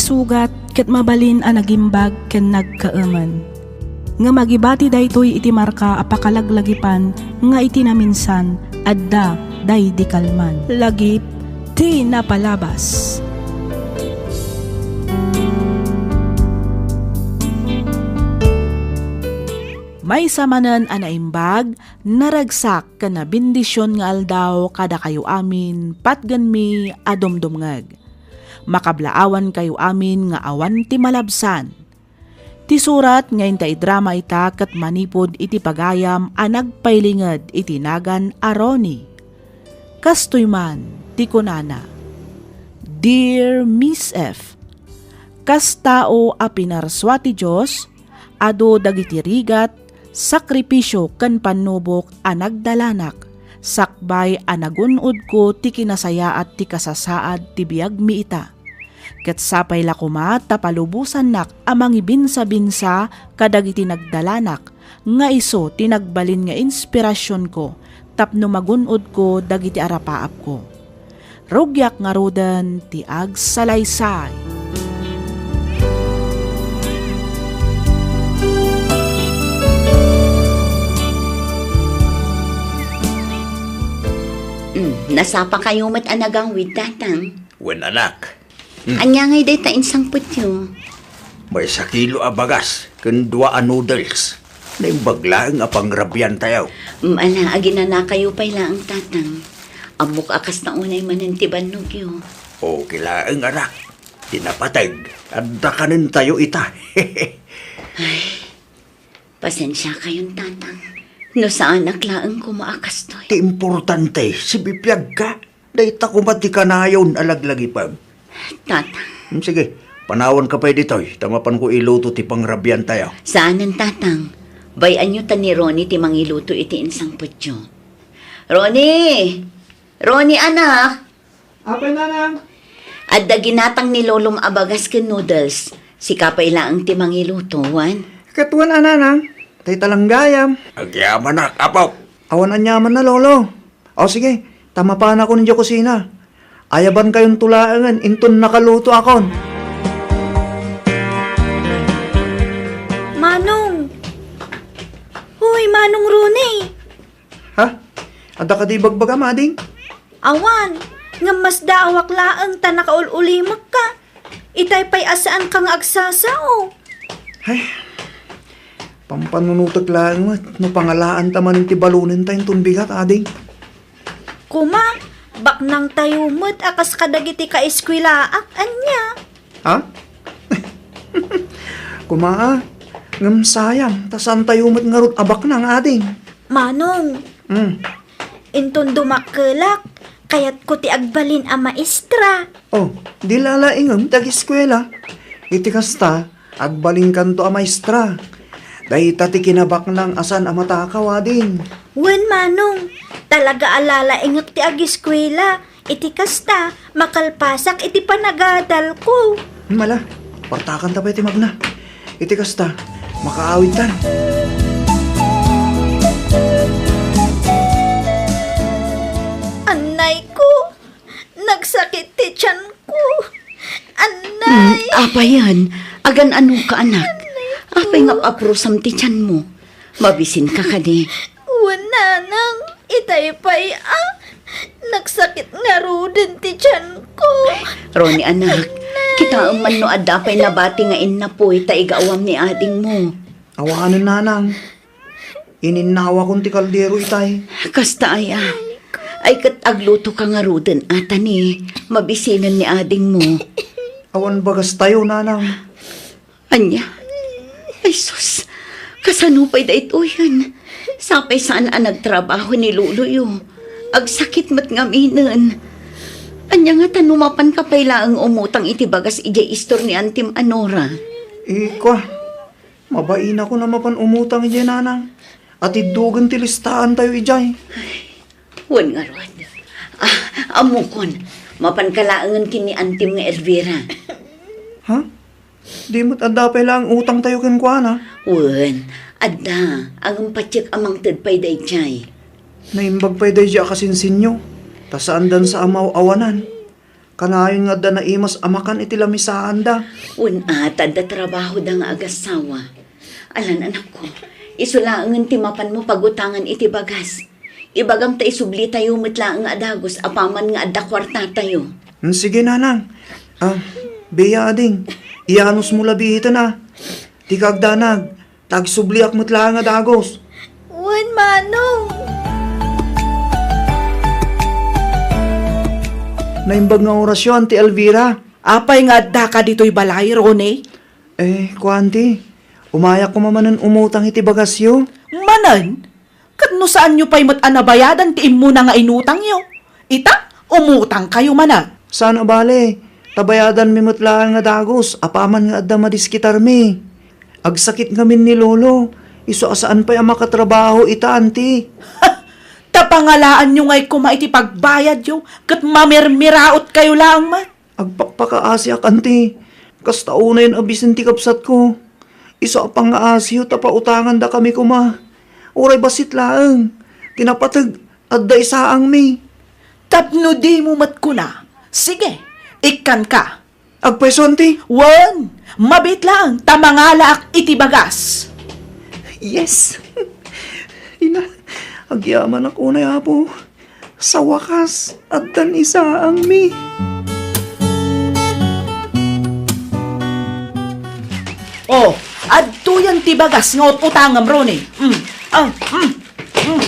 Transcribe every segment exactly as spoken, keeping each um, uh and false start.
sugat ket mabalin a nagimbag ken nagkaemen. Ngem agibati daytoy iti marka a pakalaglagipan nga iti naminsan, adda daydi kalman. Lagip ti napalabas. Maysa manen a naimbag, naragsak ken nabendision nga aldaw kadakayo amin patgenmi a dumdumngeg. Makablaawankayo amin nga awan ti malabsan. Ti surat nga inta idrama ita ket manipud iti pagayam a nagpailinged iti nagan a Ronnie. Kastoy man ti kunana, Dear Miss F, kas tao a pinarsua ti Dios, adu dagiti rigat, sakripisio ken pannubok a nagdalanak, sakbay a nagun-odko ti kinasayaat ti kasasaad ti biagmi ita. Ket sapay la koma ta palubosannak a mangibinsabinsa kadagiti nagdalanak nga isu ti nagbalin nga inspirasionko tapno magun-odko dagiti arapaapko. Rugiak ngaruden ti agsalaysay. Mm, nasapakayo met a nagawid, Tatang. Wen, anak. Hmm. Ania ngay dayta insangpetyo? Maysa kilo a bagas ken dua a noodles. Naimbag laeng a pangrabiantayo. Mm, ala, aginanakayo pay laeng, Tatang. Ammok a kasta unay manen ti bannogyo. Okay laeng, anak. Ti napateg, adda kanentayo ita. Ay, pasensiakayon, Tatang. No saanak laeng koma a kastoy. Ti importante, sibibiagka. Dayta koma ti kanayon a laglagipem. Tatang. Hmm, sige, panawanka pay ditoy, ta mapanko iluto ti pangrabiantayo. Saanen, Tatang. Bay-anyo ta ni Ronnie ti mangiluto iti insangpetyo. Ronnie! Ronnie, anak! Apay, Nanang? Adda ginatang ni Lolom a bagas ken noodles. Sika pay laeng ti mangiluto, wen? Ket wen a, Nanang. Dayta lang gayam. Agyamanak, apok. Awan aniamanna, Lolo. O sige, ta mapanakon idiay kusina. Ayabankayonto laengen inton nakalutoakon. Manong! Hoy, Manong Ronnie! Ha? Adda kadi ibagbagam, ading? Awan, ngem masdaawak laeng ta nakaul-ulimekka. Itay pay a saanka nga agsasao. Ay, pampanunotek laeng met no pangalaanta manen ti balonenta inton bigat, ading. Kuma, baknangtayo met a kas kadagiti kaeskwelaan, ania? Ha? Kuma, a, ngem sayang, ta saantayo met ngarud a baknang, ading. Manong, Hmm. Inton dumakkelak, kayatko ti agbalin a maestra. Oh, di lalaingem ti ageskuela. Iti kasta, agbalinkanto a maestra. Dayta ti kinabaknang a saan a matakaw, ading. Wen, Manong, talaga a lalaingek ti ageskuela. Iti kasta, makalpasak iti panagadalko. Mala, partakanta pay ti magna. Iti kasta, makaawidtan. Annayko, nagsakit ti tianko. Annay! Hmm, apayen? Agan-anoka, anak? Annayko. Apay nga aprusam ti tianmo? Mabisinka kadi? Wen, Nanang, itay pay a. Nagsakit ngaruden ti tianko. Ronnie, anak, kitaem man no adda pay nabati nga innapoy ta igawam ni adingmo. Awanen, Nanang. Ininnawakon ti kaldero itay. Kasta aya. Ay ket aglutoka ngaruden, a, ta ni mabisinen ni adingmo. Awan bagastayo, Nanang. Ania? Ay sus, kasano pay daytoyen? Sapay saan a nagtrabaho ni loloyo. Agsakit met ngaminen. Ania ngata no mapanka pay laeng umutang iti bagas idiay istor ni Antim a Nora? Ikua, mabainakon a mapan umutang idiay, Nanang. Atiddogen ti listaantayo idiay. Wen ngarud. Ah, ammokon, mapanka laengen ken ni Antim nga Elvira. Ha? Di met adda pay laeng utangtayo kenkuana? Wen, adda. Ngem patiek a mangted pay daydiay. Naimbag pay daydiay a kasinsinyo, ta saandansa a maaw-awanan. Kanayon nga adda naimas a makan iti lamisaanda. Wen a, ta adda trabahoda nga agassawa. Alan, anakko, isu laengen ti mapanmo pagutangan iti bagas. Ibagam ta isublitayo met laeng a dagus apaman nga adda kuartatayo. Hmm, sige, nanang. Ah, Bea, ading, iyanusmo labi ita a. Dika agdanag, ta agsubliak met laeng a dagus. Wen, manong. Naimbag nga orasyo, Auntie Elvira. Apay nga addaka ditoy balay, Ronnie? Eh, kua, Auntie, umayak koma manen umutang iti bagasyo. Manen? Ket no saanyo pay met a nabayadan ti immuna nga inutangyo, ita, umutangkayo manen. Saan a bale, ta bayadanmi met laeng nga dagus apaman nga adda madiskitarmi. Agsakit ngamin ni Lolo, isu a saan pay a makatrabaho ita, Auntie. Ta pangalaanyo ngay koma iti pagbayadyo ket mamirmiraotkayo laeng met. Agpakpakaasiak, Auntie. Kasta unayen a bisin ti kabsatko. Isu a pangngaasiyo ta pautangandakami koma. Uray bassit laeng. Ti napateg, adda isaangmi. Tapno dimo met kuna. Sige, ikkanka. Agpayso, Auntie? Wen, mabiit laeng ta mangalaak iti bagas. Yes. Ina, agyamanak unay, Apo. Sa wakas, addan isaangmi. Oh, adtoyen ti bagas nga ut-utangem, Ronnie. Mm. Ah, mm. Mm.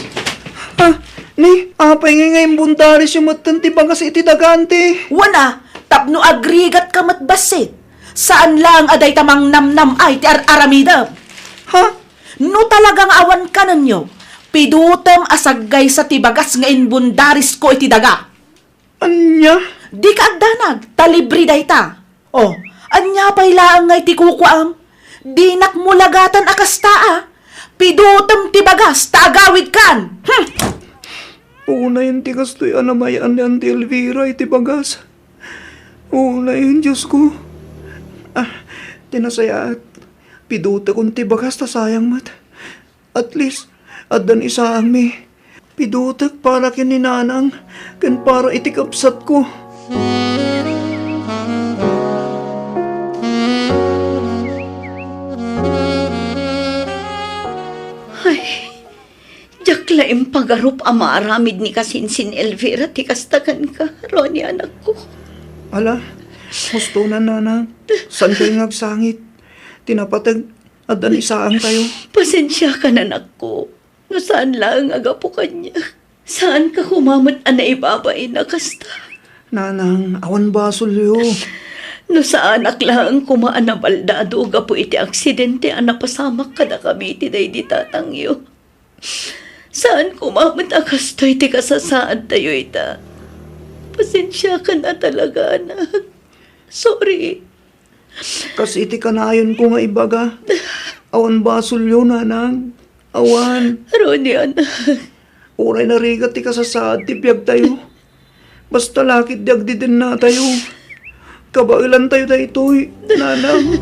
Ah, ni, apay ngay nga imbundarisyo metten ti bagas iti daga, Auntie? Wen a, tapno agrigatka met bassit. Saan laeng a dayta mangnamnam-ay ti ar-aramidem. Ha? No talaga nga awan kanenyo, pidutem a saggaysa ti bagas nga imbundarisko iti daga. Ania? Dika agdanag, ta libre dayta. Oh, ania pay laeng ngay ti kukuam? Dinak mulagatan a kasta a. Pidutem ti bagas ta agawidkan. Hmm! Unayen ti kastoy a namay-an ni Auntie Elvira iti bagas. Unayen, Diosko. Ah, ti nasayaat. Pidutekon ti bagas ta sayang met. At least, addan isaangmi. Pidutek para ken ni Nanang, ken para iti kabsatko. Ay, diak la impagarup a maaramid ni kasinsin Elvira ti kasta kenka, Ronnie, anakko. Ala, husto na, Nanang. Saankayo nga agsangit. Ti napateg, addan isaangtayo. Pasensiakan, anakko. No saan laeng a gapu kaniak, saanka koma met a naibabain a kasta. Nanang, awan basolyo. No saanak laeng koma a nabaldado gapu iti aksidente a napasamak kadakami iti daydi tatangyo, saan koma met a kastoy ti kasasaadtayo ita. Pasensiakan a talaga, anak. Sorry. Kas iti kanayonko nga ibaga, awan basolyo, Nanang. Awan. Ronnie, anak. Uray narigat ti kasasaad ti biagtayo. Basta la ketdi agdidennatayo. Kabaelantayo daytoy, Nanang.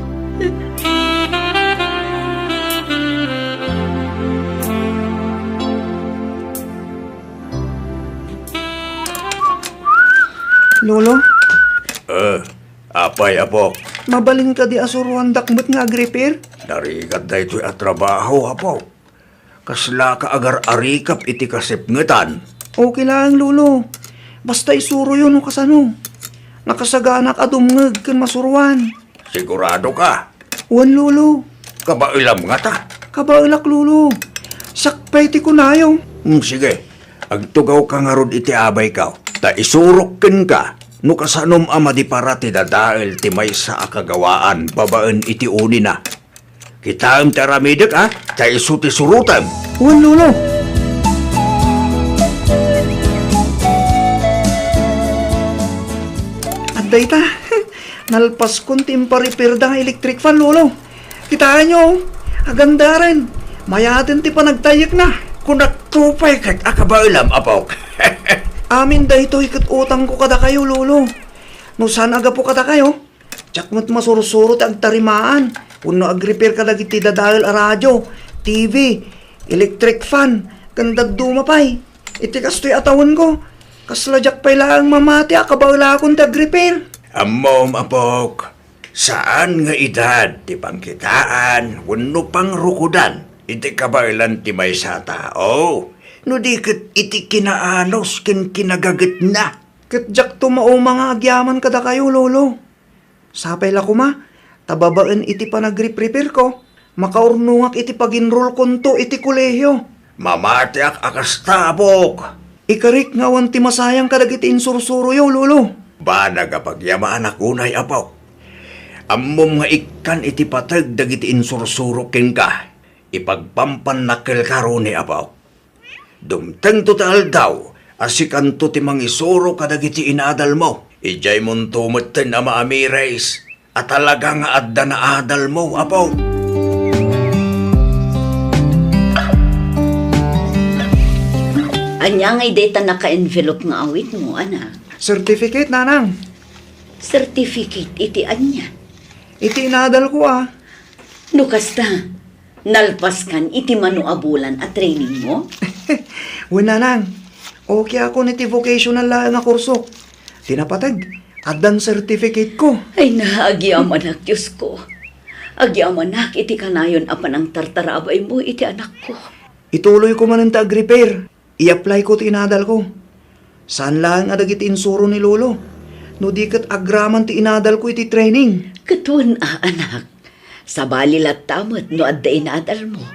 Lolo? Eh, apay, apok? Mabalin kadi a suruandak met nga agrepair? Narigat daytoy a trabaho, apok. Kaslaka agar-arikap iti kasipngetan? Okay laeng, Lolo. Basta isuroyo no kasano. Nakasaganak a dumngeg ken masuroan. Sigurado ka? Wen, Lolo. Kabaelam ngata? Kabaelak, Lolo. Siak pay ti kunayo. Hmm, sige. Agtugawka ngarud iti abayko, ta isurok kenka no kasanom a madipara ti dadael ti maysa a kagawaan babaen iti unina. Kitaem ti aramidek, a? Ta isu ti surotem. Wen, Lolo. Adda ita. Nalpaskon ti imparipirda nga electric fan, Lolo. Kitaenyo, agandaren. Mayaten ti panagtayyekna. Kunakto pay ket a kabaelam, apok. Amin daytoy ket utangko kadakayo, Lolo. No saan a gapu kadakayo, diak met masursuro ti agtarimaan wenno agrepair kadagiti dadael a radio, T V, electric fan, ken dadduma pay. Iti kastoy a tawenko, Kasla diak pay laeng mamati a kabaelakon ti agrepair. Ammom, apok, saan nga edad ti pangkitaan wenno pangrukodan iti kabaelan ti maysa a tao, no di ket iti kinaanus ken kinagagetna. Ket diakto mauma nga agyaman kadakayo, Lolo. Sapay la koma, ta babaen iti panagriprepareko, makaurnongak iti pag-enrollkonto iti kolehio. Mamatiak a kasta, apok. Ikarik nga awan ti masayang kadagiti insursuroyo, Lolo. Banag a pagyamanak unay, apok. Ammom nga ikkan iti pateg dagiti insursuro kenka. Ipagpampannak kelka runi, apok. Dumtengto ti aldaw a sikanto ti mangisuro kadagiti inadalmo. Idiaymonto metten a maamiris a talaga nga adda naadalmo, apo. Ania ngay dayta naka-envelope nga awitmo, anak? Certificate, nanang. Certificate iti ania? Iti inadalko, a. No kasta, nalpaskan iti mano a bulan a trainingmo? Wen, nanang. Okay akon iti vocational laeng a kursok. Ti napateg, addan certificateko. Ay na, agyamanak, Diosko. Agyamanak iti kanayon a panangtartarabaymo iti anakko. Ituloyko manen ti agrepair. I-applyko ti inadalko. Saan laeng a dagiti insuro ni Lolo. No di ket agraman ti inadalko iti training. Ket wen a, anak. Sabali latta met no adda inadalmo.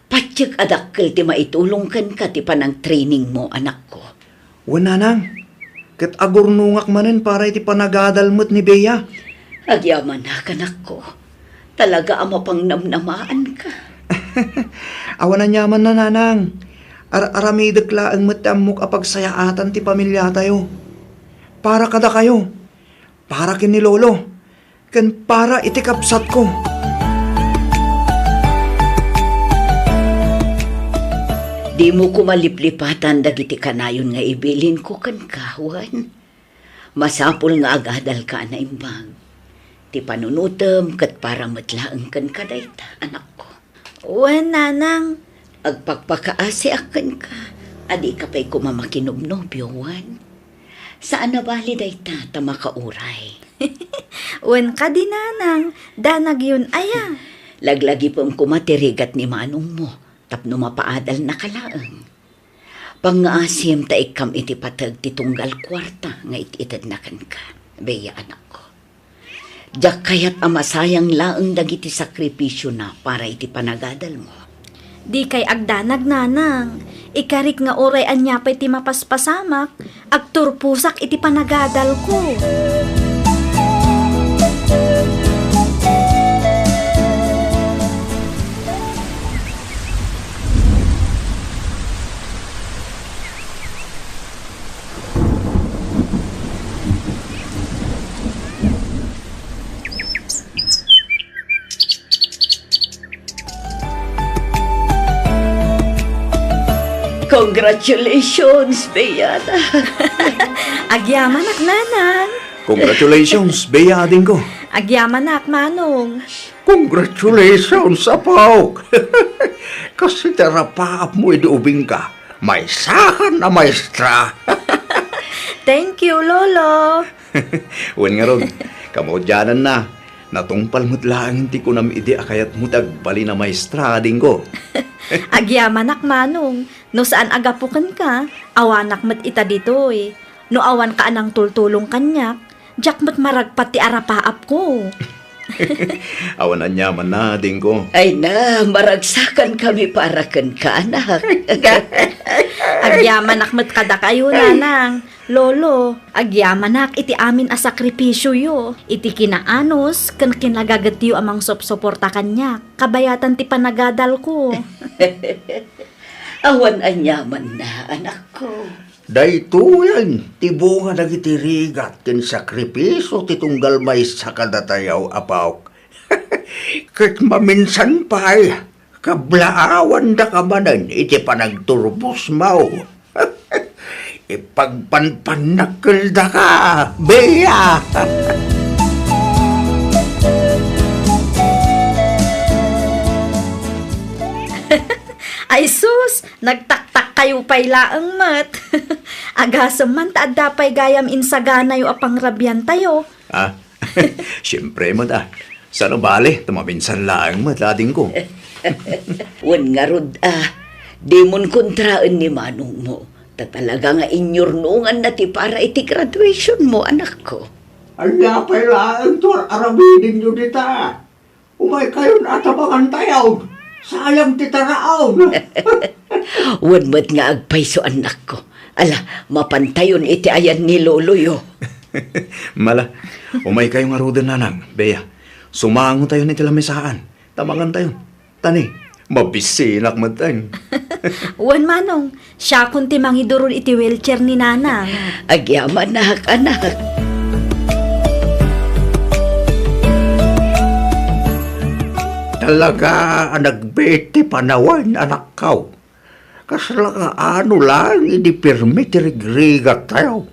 Patiek a dakkel ti maitulong kenka ti panangtrainingmo, anakko. Wen, nanang. Ket agurnongak manen para iti panagadal met ni Bea. Agyamanak, anakko. Talaga a mapangnamnamaanka. Awan aniamanna, nanang. Ar-aramidek laeng met ti ammok a pagsayaatan ti pamiliatayo. Para kadakayo. Para ken ni Lolo. Ken para iti kabsatko. Dimo koma liplipatan dagiti kanayon nga ibilinko kenka, wen? Masapul nga agadalka a naimbag. Ti panunotem ket para met laeng kenka dayta, anakko. Wen, nanang. Agpakpakaasiak kenka a dika pay koma makinobnobio, wen? Saan a bali dayta ta makauray. Wen kadi, nanang, danagyon aya? Laglagipem koma ti rigat ni manongmo tapno mapaadalnaka laeng. Pangngaasim ta ikkam iti pateg ti tunggal kuarta nga it-itedna kenka, Bea, anakko. Diak kayat a masayang laeng dagiti sakripisiona para iti panagadalmo. Dikay agdanag, nanang. Ikarik nga uray ania pay ti mapaspasamak, agturposak iti panagadalko. Congratulations, Bea. Agyamanak, nanang. Congratulations, Bea, adingko. Agyamanak, manong. Congratulations, apok. Kas iti arapaapmo idi ubingka, maysakan a maestra. Thank you, Lolo. Wen ngarud, kamaudiananna, natungpal met laeng ti kunam idi a kayatmo ti agbalin a maestra, adingko. Agyamanak, manong. No saan a gapu kenka, awanak met ita ditoy. No awanka a nangtultulong kaniak, diak met maragpat ti arapaapko. Awan aniamanna, adingko. Ay na, maragsakanmi para kenka, anak. Agyamanak met kadakayo, nanang. Lolo, agyamanak iti amin a sakripisioyo, iti kinaanus ken kinagagetyo a mangsupsuporta kaniak, kabayatan ti panagadalko. Awan aniamanna, anakko. Daytoyen ti bunga dagiti rigat ken sakripisio ti tunggal maysa kadatayo, apok. Ket maminsan pay, kablaawandaka manen iti panagturbosmo. Ipagpanpannak keldaka, Bea! Ay sus, nagtaktakkayo pay laeng met. Agasem man ta adda pay gayam insaganayo a pangrabiantayo. Ah, siempre met a. Saan a bale, ta maminsan laeng met, adingko. Wen ngarud a, dimon kontraen ni manongmo. Ta talaga nga inyurnonganna ti para iti graduationmo, anakko. Ania pay laeng ti ar-arabidenyo dita? Umaykayon a tabangantayon. Sayang ti taraon. Wen met nga agpayso, annakko. Ala, mapantayon iti ayan ni loloyo. Mala, umaykayo ngaruden, nanang, Bea. Sumangotayon iti lamisaan. Tabangantayon. Tani, mabisinak metten. Wen, manong, siakon ti mangidurod iti wheelchair ni nanang. Agyamanak, anak. Talaga a nagbiit ti panawen, anakko. Kasla nga ano laeng idi pirmi ti rigrigattayo.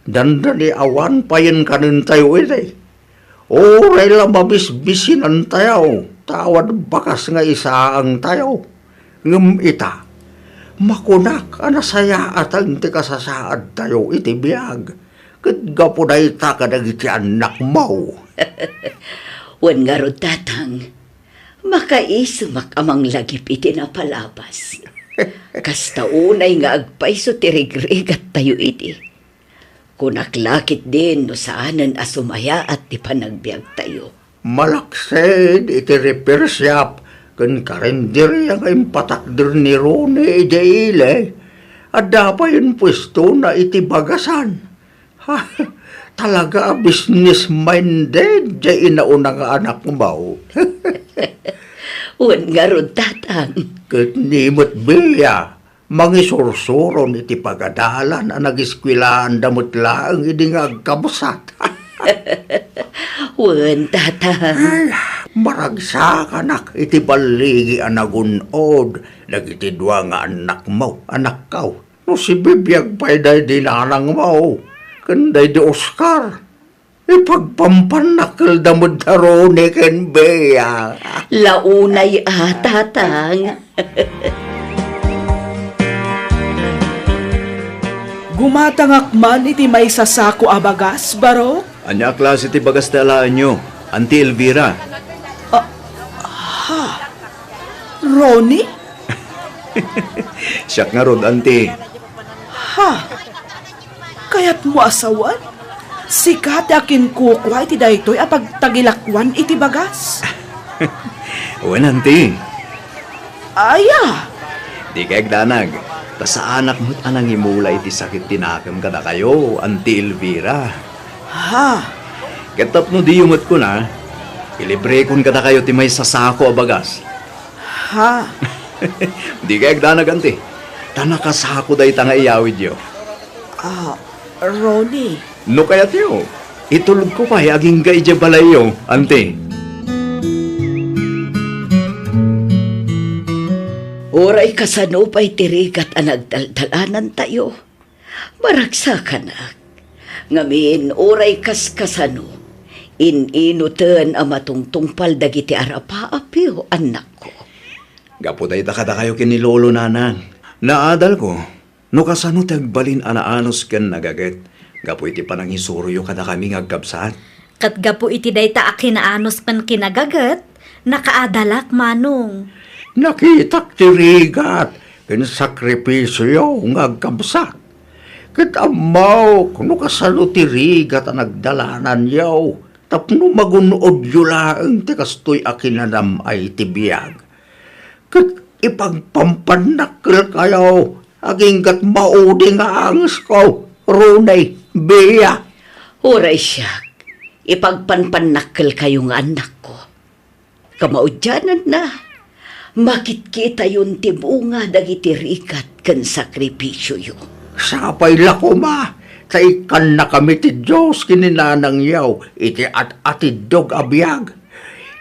Dandani awan payen kanentayo iti. Uray la mabisbisinantayo, ta awan bakas nga isaangtayo. Ngem ita, makunak a nasayaaten ti kasasaadtayo iti biag, ket gapu dayta kadagiti annakmo. Wen ngarud, tatang, makaisemak a manglagip iti napalabas. Kasta unay nga agpayso ti rigrigattayo idi. Kunak la ketdin no saanen a sumayaat ti panagbiagtayo. Malaksid iti repair shop ken karinderia nga impatakder ni Ronnie idiay ili, adda pay impuestona iti bagasan. Ha, talaga a business minded diay inauna nga anakmo. Wen ngarud, tatang. Ket ni met Bea, mangisursuron iti pagadalan a nageskuelaanda met laeng idi nga agkabsat. Wen, tatang. Ay, maragsakanak iti balligi a nagun-od dagiti dua nga annakmo, anakko. No sibibiag pay daydi nanangmo ken daydi Oscar. Ipagpampannakkelda met da Ronnie ken Bea. La unay a, tatang. Gumatangak man iti maysa sako a bagas, Barok. Ania a klase ti bagas ti alaenyo, Auntie Elvira? Ah, ha? Ronnie? Siak ngarud, Auntie. Ha? Kayatmo a sawen? Sika ti akinkukua iti daytoy a pagtagilakuan iti bagas? Wen, Auntie. Aya? Dika agdanag, ta saanak met a nangimula iti sakit ti nakem kadakayo, Auntie Elvira. Ha? Ket tapno diyo met kuna, ilibrekon kadakayo ti maysa sako a bagas. Ha? Dika agdanag, Auntie. Ta nakasako dayta nga iyawidyo. Ah, Ronnie. No kayatyo, itulodko pay agingga idiay balayyo, Auntie. Uray kasano pay ti rigat a nagdaldalanantayo, maragsakanak. Ngamin, uray kaskasano, in-inuten a matungtungpal dagiti arapaapyo, annakko. Gapu dayta kadakayo ken ni Lolo, Nanang. Naadalko no kasano ti agbalin a naanus ken nagaget gapu iti panangisuroyo kadakami nga agkabsat. Ket gapu iti dayta a kinaanus ken kinagaget, nakaadalak, Manong. Nakitak ti rigat ken sakripisioyo nga agkabsat. Ket ammok no kasano ti rigat a nagdalananyo tapno magun-odyo laeng ti kastoy a kinanam-ay ti biag. Ket ipagpampannakkelkayo aginggat maudi nga angesko, Ronnie, Bea. Uray siak, ipagpanpannakkelkayo nga annakko. Kamaudiananna, makitkitayon ti bunga dagiti rigat ken sakripisioyo. Sapay la koma, ta ikkannakami ti Dios ken ni nanangyo iti at-atiddog a biag.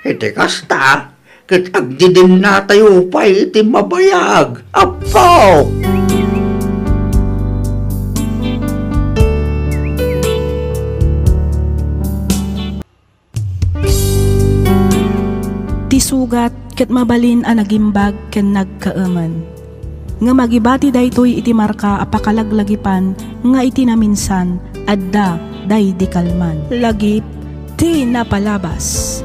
Iti kasta, ket agdidinnatayo pay iti mabayag. Apo! Ti sugat ket mabalin a nagimbag ken nagkaemen. Ngem agibati daytoy iti marka a pakalaglagipan nga iti naminsan, adda daydi kalman. Lagip ti napalabas.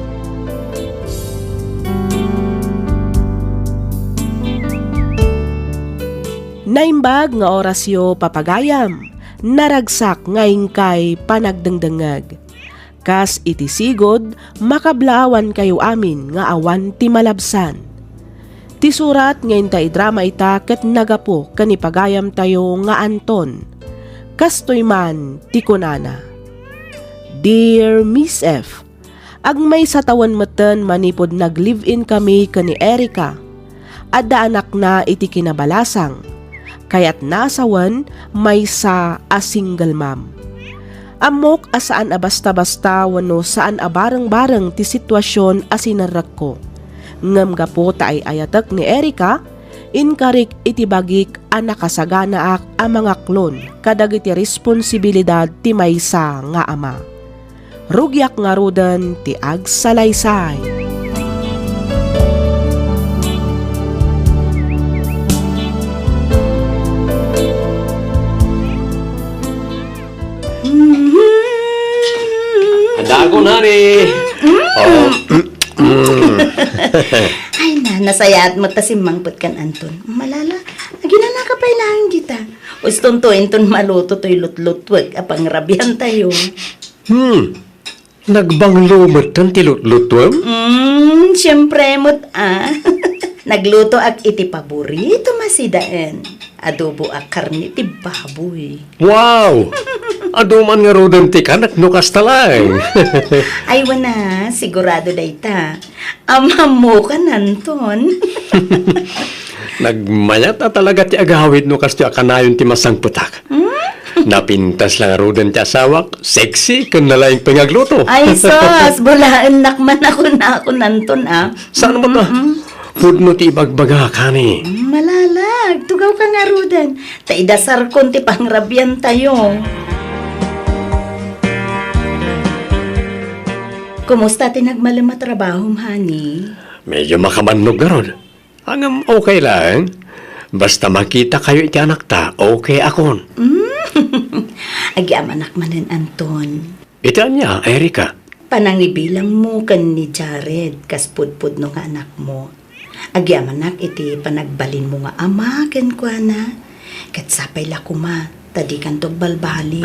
Naimbag nga orasyo, papagayam. Naragsak nga inkay panagdengdengngeg. Kas iti sigud, makablaawankayo amin nga awan ti malabsan. Ti surat nga inta idrama ita ket nagapu ken ni pagayamtayo nga Anton. Kastoy man ti kunana, "Dear Miss F, agmaysa tawen metten manipud nag-live-in kami ken ni Erica. Adda anakna iti kinabalasang. Kayatna a sawen maysa a single mom. Ammok a saan a basta-basta wenno saan a bareng-bareng ti situasion a sinerrekko. Ngem gapu ta ay-ayatek ni Erica, inkarik iti bagik a nakasaganaak a mangaklon kadagiti responsibilidad ti maysa nga ama. Rugiak ngaruden ti agsalaysay." Adakon, honey. Oh. Ay na, nasayaat met ta simmangpet kan Anton. Malala, aginanaka pay laeng dita. Ustonto inton maluto toy lutlutuek a pangrabiantayo. Hmm. Nagbanglo metten ti lutlutuem? Mm, siempre met, ah. Naglutoak iti paborito masidaen. Adobo a karne ti baboy. Wow! Adu man ngaruden ti kanak no kasta laeng. Ay, wen a, sigurado dayta. Amammokan, Anton. Nagmayat a talaga ti agawid no kastoy a kanayon ti masangpetak. Hmm? Napintas la ngaruden ti asawak, sexy, ken nalaing pay nga agluto. Ay, sus, bulaennak man a kunakon, Anton, ah. Saan mo to? Mm-mm. Pudno ti ibagbagak, honey. Malalag, tugawka ngaruden. Ta idasarkon ti pangrabiantayo. Kumusta ti nagmalem a trabahom, honey? Medyo makabannog ngarud. Ngem okay laeng. Basta makitakayo iti anakta, okay akon. Mm. Agyamanak manen, Anton. Iti ania, Erica? Panangibilangmo ken ni Jared kas pudpudno nga anakmo. Agyamanak iti panagbalinmo nga ama kenkuana. Ket sapay la koma, ta dikanto agbalbaliw.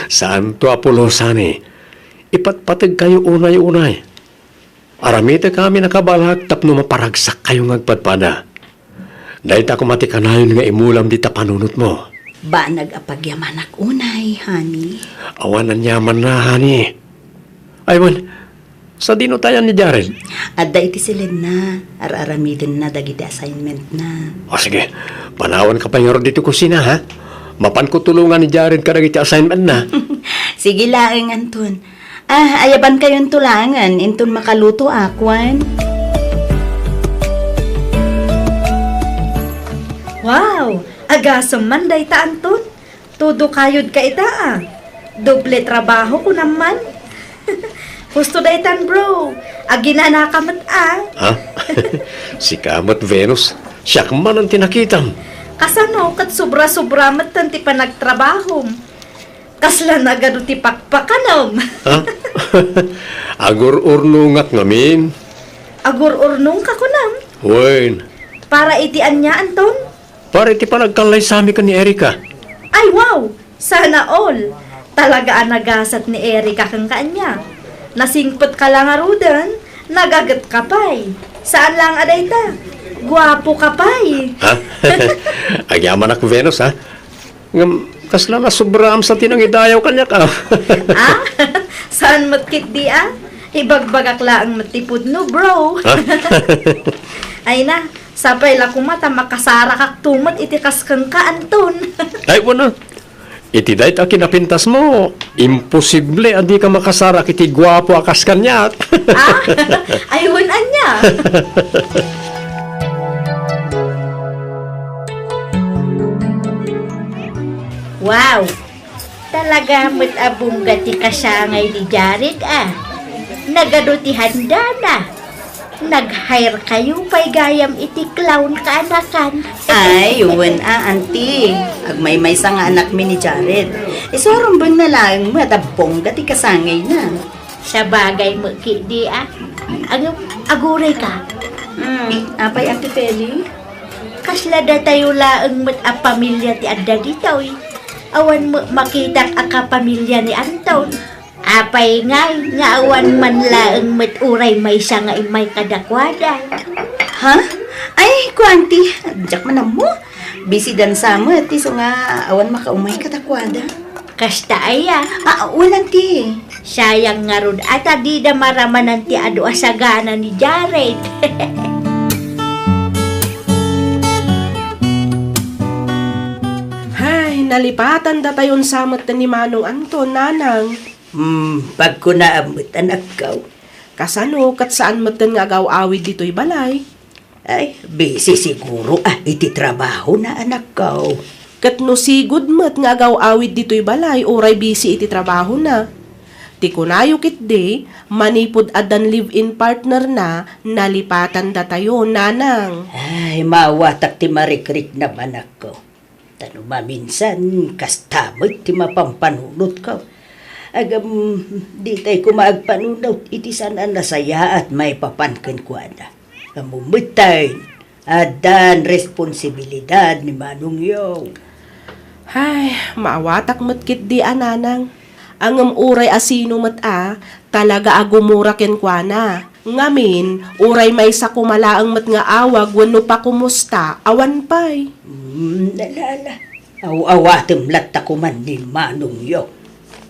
Saanto a pulos, honey. Ipatpategkayo unay-unay. Aramitek amin a kabalak tapno maparagsakkayo nga agpadpada. Dayta koma ti kanayon nga imulam dita panunotmo. Banag a pagyamanak unay, honey. Awan aniamanna, honey. Ay, wen, sadino tayan ni Jared? Adda iti siledna, ar-aramidenna dagiti assignmentna. O, sige. Panawanka pay ngarud ditoy kusina, ha? Mapanko tulongan ni Jared kadagiti assignmentna. Sige laeng, Anton. Ah, ayabankayonto laengen inton makalutoak, wen? Wow! Agasem man dayta, Anton. Tudo kayod ka ita, ah. Doble trabaho, kunam man. Husto daytan, bro. Aginanaka met, ah. Ha? Sika met, Venus. Siak manen ti nakitam. Kasano ket sobra-sobra metten ti panagtrabahom? Kasla nagadu ti pakpakanem. Ha? Agur-urnongak ngamin. Agur-urnongka, kunam? Wen. Para iti ania, Anton? Para iti panagkallaysami ken ni Erica. Ay, wow! Sana all! Talaga a nagasat ni Erica kenka ania. Nasingpetka la ngaruden, nagagetka pay. Saan laeng a dayta. Guapoka pay. Ha? Agyamanak, Venus, ha? Ngem, kasla nasobraam sa ti nangidayaw kaniak, ah. Ah? Saan met ketdi, ah? Ibagbagak laeng met ti pudno, bro. Ha? Ay na, sapay la koma ta makasarakakto met iti kas kenka, Anton. Ay, wen a. Iti dayta a kinapintasmo, imposible a dika makasarak iti guapo a kas kaniak. Ah? Ay, wen ania? Wow! Talaga met a bongga ti kasangay ni Jared, ah. Nagadu ti handana. Nag-hire kayo pay gayam iti clown kaanakan. Ay, wen a, auntie. Agmaymaysa nga anakmi ni Jared. Isu a rumbeng na laeng met a bongga ti kasangayna. Sabagay met ketdi a. Ag-, aguray ka. Hmm, apay, Auntie Feli? Kasla datayo laeng met a pamilya ti adda ditoy. Awan met makitak a kapamilya ni Anton. Apay ngay nga awan man laeng met uray maysa nga immay kadakuada? Ha? Ay, kuanti, diak man ammo. Busy dansa met, isu nga awan makaumay kadakuada. Kasta aya? Ah, wen, auntie. Sayang ngarud a ta dida maramanan ti adu a sagana ni Jared. Hay, nalipatan datayon sa met ni Manong Anton, nanang. Hmm, pagkunaam met, anakko. Kasano, ket saan metten nga agaw-awid ditoy balay? Ay, busy siguro a iti trabahona, anakko. Ket no sigud met nga agaw-awid ditoy balay, uray busy iti trabahona. Ti kunayo ketdi, manipud addan live-in partner na, nalipatan datayo, nanang. Ay, maawatak ti marikriknam, anakko. Ta no maminsan, kasta met ti mapampanunotko. Agam, ditay koma agpanunot iti saan a nasayaat maipapan kenkuana. Ammom metten, addan responsibilidad ni Manong Yong. Hay, maawatak met ketdi a, nanang. Ngem uray a sino met a, talaga a gumura kenkuana. Ngamin, uray maysa koma laeng met nga awag wenno pakumusta, awan pay. Hmm, ala, ala. Aw-awatem latta koman ni Manong Yong.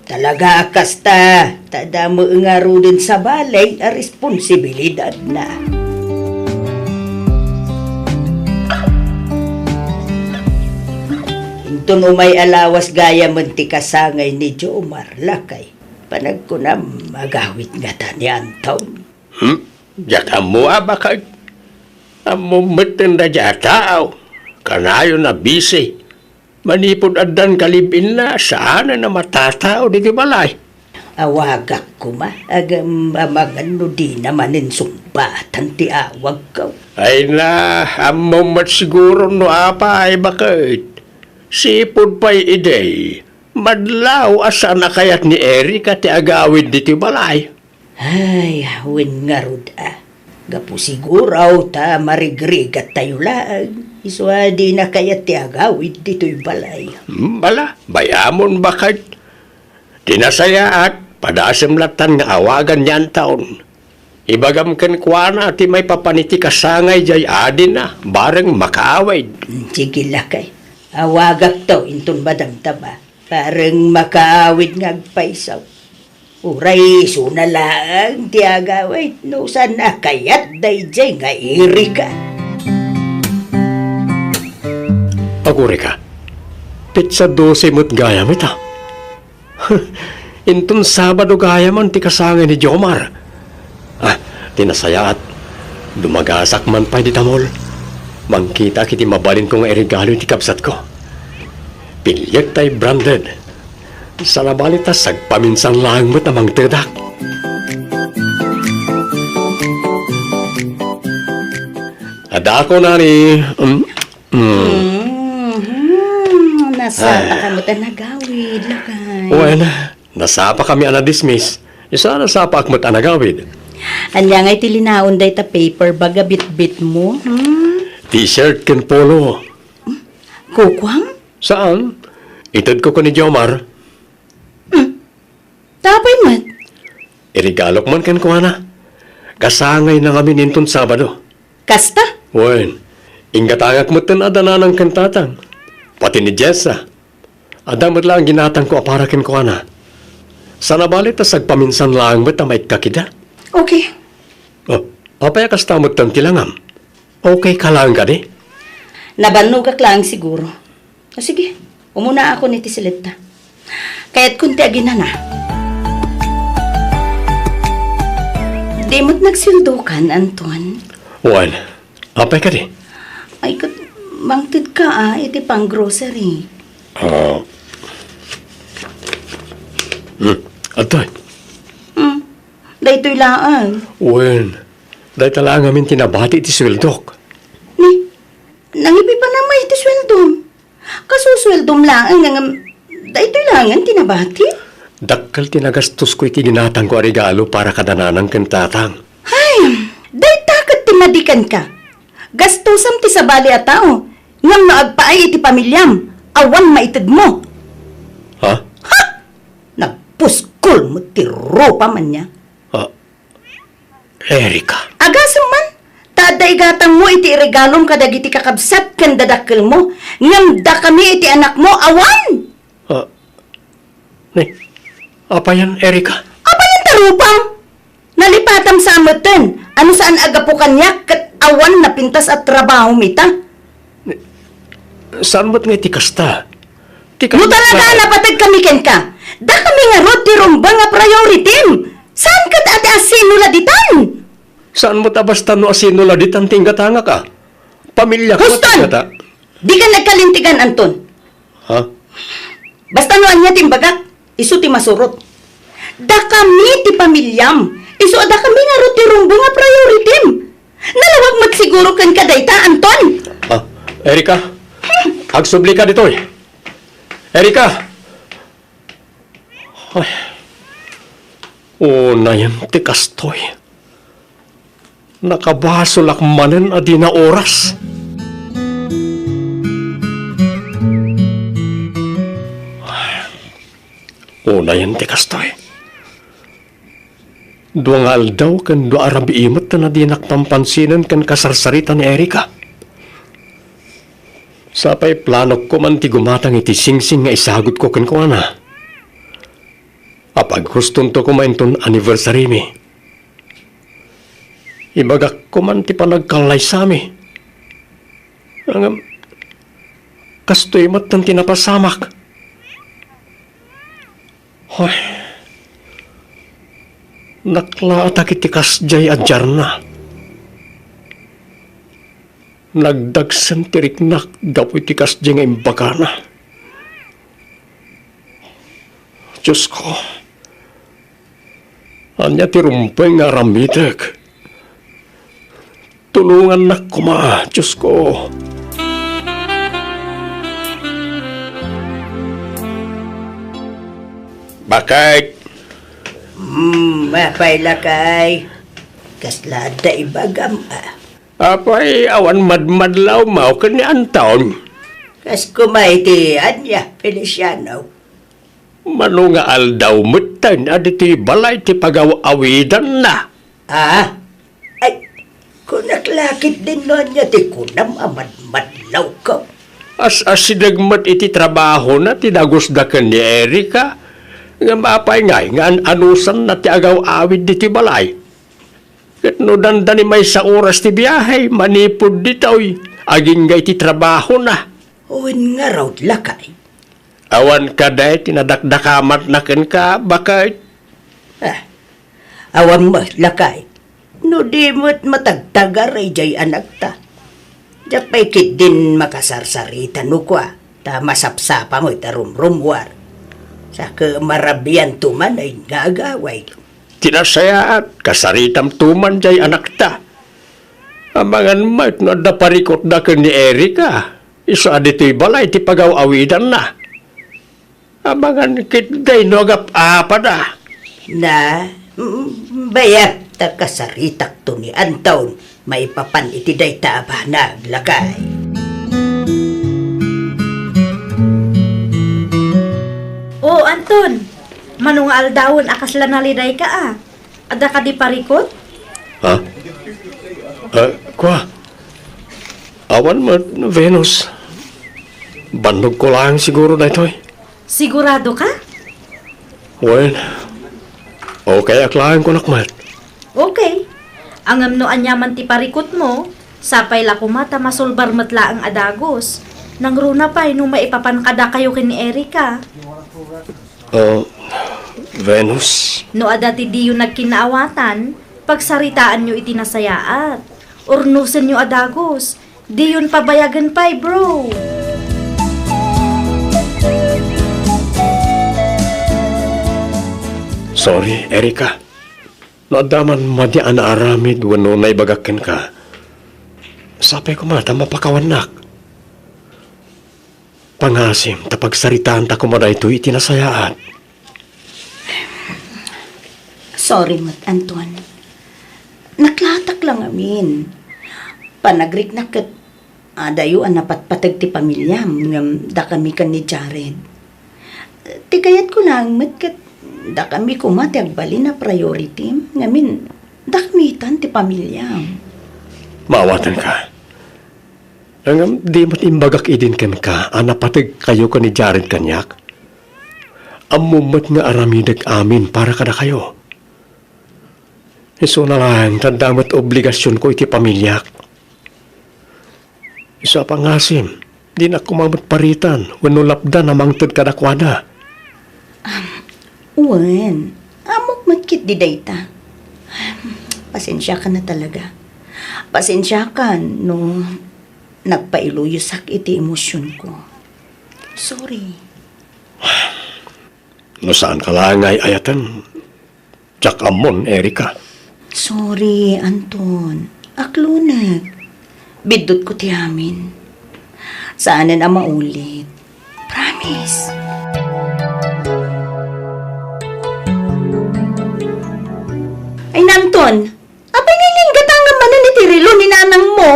Talaga a kasta, ta adda met ngaruden sabali a responsibilidadna. Inton umay a lawas gayamen ti kasangay ni Jomar, lakay. Panagkunam, agawid ngata ni Anton. Hmm? Diak ammo a baket. Ammom metten daydiay a tao. Kanayon a busy. Manipud addan kalib-inna, saanen a matatao ditoy balay. Awagak koma, agam-, amangan no dina manen sungbatan ti awagko. Ay na, ammom met siguro no apay, baket. Sipud pay idi, madlaw a saan a kayat ni Erica ti agawid ditoy balay. Ay, wen ngarud a. Gapu siguro ta marigrigattayo laeng. Isu a dina kayat ti agawid ditoy balay. Hmm, bala, bay-amon baket. Ti nasayaat, padasem lattan nga awagan ni Anton. Ibagam kenkuana ti maipapan iti kasangay diay adina, bareng makaawid. Hmm, sige, lakay. Awagakto inton madamdama. Bareng makaawid nga agpayso. Uray isuna laeng ti agawid no saan a kayat daydiay nga Erica. Aguray ka, petsa dose met gayam ita. Inton Sabado gayamen ti kasangay ni Jomar. Ah, ti nasayaat, dumagasak man pay dita mall. Mangkitaak iti mabalinko nga iregalo iti kabsatko. Piliek tay branded. Saan a bali ta sagpaminsan laeng met a mangtedak. Adda ko nani, mm, mm. Mhm. Nasapa ka met a nagawid, lakay. Wen, nasapa kami a na-dismiss. Isu a nasapaak met a nagawid. Ania ngay ti linaon dayta paper bag a bitbit mo, hmm? T-shirt ken polo. Kukuam? Saan? Itedko ken ni Jomar. Hmm. Tapay met. Iregalok man kenkuana. Kasangayna ngamin inton Sabado. Kasta? Wen, inggatangak metten a dananang ken tatang. Pati ni Jessa. Adda met laeng ginatangko a para kenkuana. Saan a bali ta sagpaminsan laeng met a maikkak ida. Okay. Oh, apay a kasta metten ti langam? Okay ka laeng kadi? Nabannogak laeng siguro. O sige, umunaakon iti siletta. Kayatkon ti aginana. Di met nagsildokan, Anton? Wen, apay kadi? Ay, ket mangtedka a iti pang-grocery. Ah. Hmm, adtoy. Hmm, daytoy laeng. Wen, Dayta la ngamin ti nabati ti sueldok. Ni, nangipipanam met ti sueldom. Kasusueldom laeng ngem daytoy laengen ti nabati? Dakkel ti nagastosko iti ginatangko a regalo para kada nanang ken tatang. Ay, dayta ket ti madi kenka. Gastosam ti sabali a tao, ngem no agpaay iti pamiliam, awan maitedmo. Ha? Ha! Nagpuskol met ti rupam ania. Ah, Erika. Agasem man, ta adda igatangmo iti iregalom kadagiti kakabsat ken dadakkelmo, ngem dakami iti anakmo, awan! Ah, ni, apayan, Erika? Apayan ta rupam? Nalipatam sa metten, ano saan a gapu kaniak ket awan napintas a trabahom ita? Saan met nga iti kasta? Ti No talaga a napateg kami kenka, dakami ngarud ti rumbeng a priority-m. Saan ket a ti asino la ditan? Saan met a basta no asino la ditan ti inggatangak a? Pamiliak met Huston! Ingata. Dika nagkalintegan, Anton. Ha? Basta no ania ti imbagak, isu ti masurot. Dakami ti pamiliam, isu a dakami ngarud ti rumbeng a priority-m. Nalawag met siguro kenka dayta, Anton. Ah, Erika, agsublika ditoy. Erika! Ay, unayen ti kastoy. Nakabasolak manen a dina oras. Unayen ti kastoy. Dua nga aldaw ken dua a rabii met a dinak pampansinen ken kasarsarita ni Erika. Sapay planokko man ti gumatang iti singsing nga isagutko kenkuana. Apaghustonto koma inton anniversary-mi. Ibagak koma ti panagkallaysami. Ngem, kastoy met ti napasamak. Hoy, naklaatak iti kasdiay a diarna. Nagdagsen ti riknak gapu iti kasdiay nga imbagana. Diosko, ania ti rumbeng nga aramidek? Tulongannak koma, Diosko. Bakit? Hmm, apay lakay? Kasla adda ibagam, a? Apay, awan madmadlawmo ken ni Anton? Kas koma iti ania, Feliciano? Mano nga aldaw metten a ditoy balay ti pagaw-awidanna? Ah? Ay, kunak lakit din no ania ti kunam a madmadlawko. As-asideg met iti trabahona ti dagusda ken ni Erika. Ngem apay ngay nga an-anusanna ti agaw-awid ditoy balay? Ket no dandani maysa oras ti biahe manipud ditoy, agingga iti trabahona. Wen ngarud, lakay. Awan kadi ti nadakdakamatna kenka, baket? Ah, awan met, lakay. No di met matagtagar idiay anakta. Diak pay ketdin makasarsarita no kua, ta masapsapa met a rumrummuar. Sa ket marabianto man a inngagaway. Ti nasayaat, kasaritamto man diay anakta. Amangan met no adda parikutda ken ni Erika, isu a ditoy balay ti pagaw-awidanna. Amangan ketdi no agap-apada. Na, mm, bayat ta kasaritakto ni Anton maipapan iti dayta a banag, lakay. O, Anton, mano nga aldawen a kasla nalidayka a? Adda kadi parikut? Ha? Eh, kua? Awan met, Venus. Bannogko laeng siguro daytoy. Sigurado ka? Wen, okay ak laeng kunak met. Okay. Ngem no ania man ti parikutmo, sapay la koma ta masulbar met laeng a dagus. Nangruna pay no maipapan kadakayo ken ni Erika. Ah, Venus. No adda ti diyo nagkinaawatan, pagsaritaanyo iti nasayaat. Urnosenyo a dagus. Diyon pabayagen pay, bro. Sorry, Erika. No adda man madi a naaramid wenno naibagak kenka, sapay koma ta mapakawannak. Pangasim ta pagsaritaanta koma daytoy iti nasayaat. Sorry met, Anton. Naklatak la ngamin. Panagriknak ket adayo a napatpateg ti pamiliam ngem dakami ken ni Jared. Ti kayatko laeng met ket dakami koma ti agbalin a priority ngamin dakami itan ti pamiliam. Maawatenka. Ngem di met imbagak idin kenka a napategkayo ken ni Jared kaniak? Ammom met nga aramidek amin para kadakayo. Isuna laeng ta adda met obligasionko iti pamiliak. Isu a pangasim, dinak koma met paritan wenno lapdan a mangted kadakuada. Wen, ammok met ketdi dayta. Pasensiakan a talaga. Pasensiakan no nagpailuyosak iti emosionko. Sorry. No saanka laeng nga ay-ayaten, diak ammon, Erika. Sorry, Anton. Aklonek. Biddutko ti amin. Saanen a maulit. Promise. Ay, Anton, apay nga inggatangan manen iti relo ni nanangmo?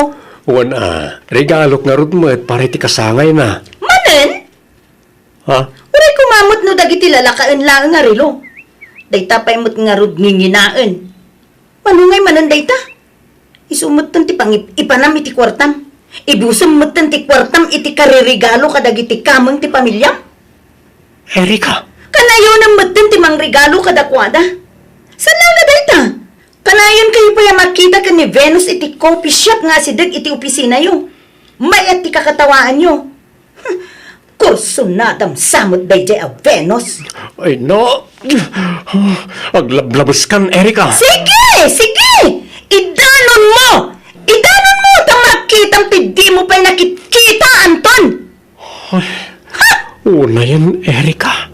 Wen a, regalok ngarud met para iti kasangayna. Manen? Ha? Uray koma met no dagiti lalakaen laeng a relo. Dayta pay met ngarud nginginaen. Mano ngay manen dayta? Isu metten ti pangip-ipanam iti kuartam. Ibusem metten ti kuartam iti karirigalo kadagiti kameng ti pamiliam. Erika. Kanayonem metten ti mangregalo kadakuada. Saan la nga dayta? Kanayonkayo pay a makita ken ni Venus iti coffee shop nga asideg iti opisinayo. Mayat ti kakatawaanyo. Kursunadam sa met daydiay a Venus. Ay, no. Aglablabeskan, Erika. Sige! Sige! Idanonmo! Idanonmo ta makitam ti dimo pay nakitkita, Anton! Ay, unayen, Erika.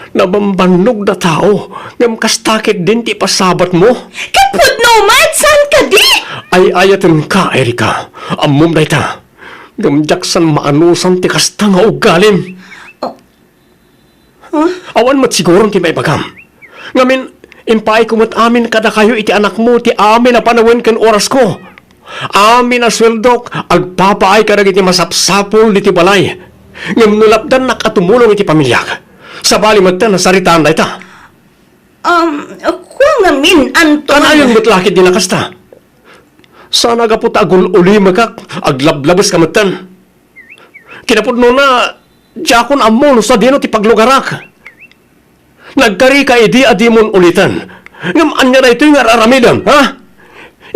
Nabambannog da tao, ngem kasta ketdin ti ipasabatmo. Ket pudno met, saan kadi? Ay-ayatenka, Erika. Ammom dayta. Ngem diak saan maanusan ti kasta nga ugalim. Oh. Huh? Awan met siguron ti maibagam. Ngamin, impaayko met amin kadakayo iti anakmo ti amin a panawen ken orasko. Amin a sueldok, agpapaay kadagiti masapsapul ditoy balay. Ngem no lapdannak a tumulong iti pamiliak, sabali metten a saritaan dayta. Um, kua ngamin, Anton. Kanayon met la ketdin a kasta. Saan a gapu ta agul-ulimekak, aglablabes ka metten. Kinapudnona, diakon ammo no sadino ti paglugarak. Nagkarika idi a dimon uliten. Ngem ania daytoy nga ar-aramidem, ha?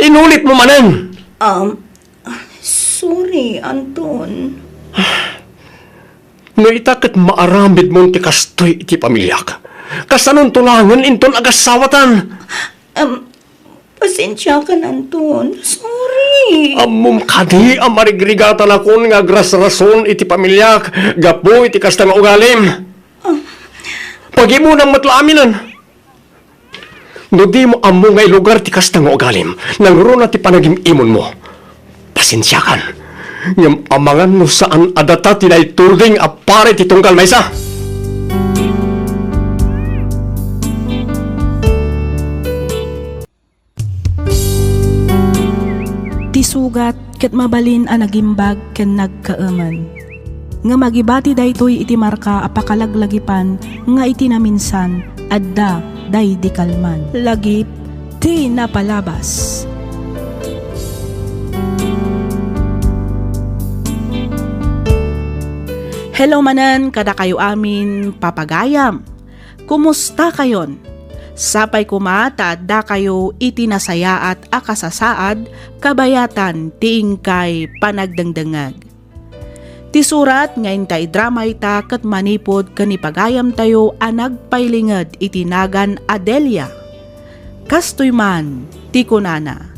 Inulitmo manen. Um, sorry, Anton. No ita ket maaramidmon ti kastoy iti pamiliak, kasanonto laengen inton agasawatan? Um, Pasensiakan, Anton. Sorry. Ammom kadi a marigrigatanakon nga agrasrason iti pamiliak gapu iti kasta nga ugalim? Ah. Pagibonam met la aminen. No dimo ammo nga ilugar ti kasta nga ugalim, nangruna ti panagim-imonmo. Pasensiakan, ngem amangan no saan a data ti naituding a para iti tunggal maysa. Ti sugat ket mabalin a nagimbag ken nagkaemen. Ngem agibati daytoy iti marka a pakalaglagipan nga iti naminsan, adda daydi kalman. Lagip ti napalabas. Hello manen kadakayo amin, papagayam. Kumustakayon? Sapay koma ta addakayo iti nasayaat a kasasaad kabayatan ti inkay panagdengdengngeg. Ti surat nga inta idrama ita ket manipud ken ni pagayamtayo a nagpailinged iti nagan a Delia. Kastoy man ti kunana,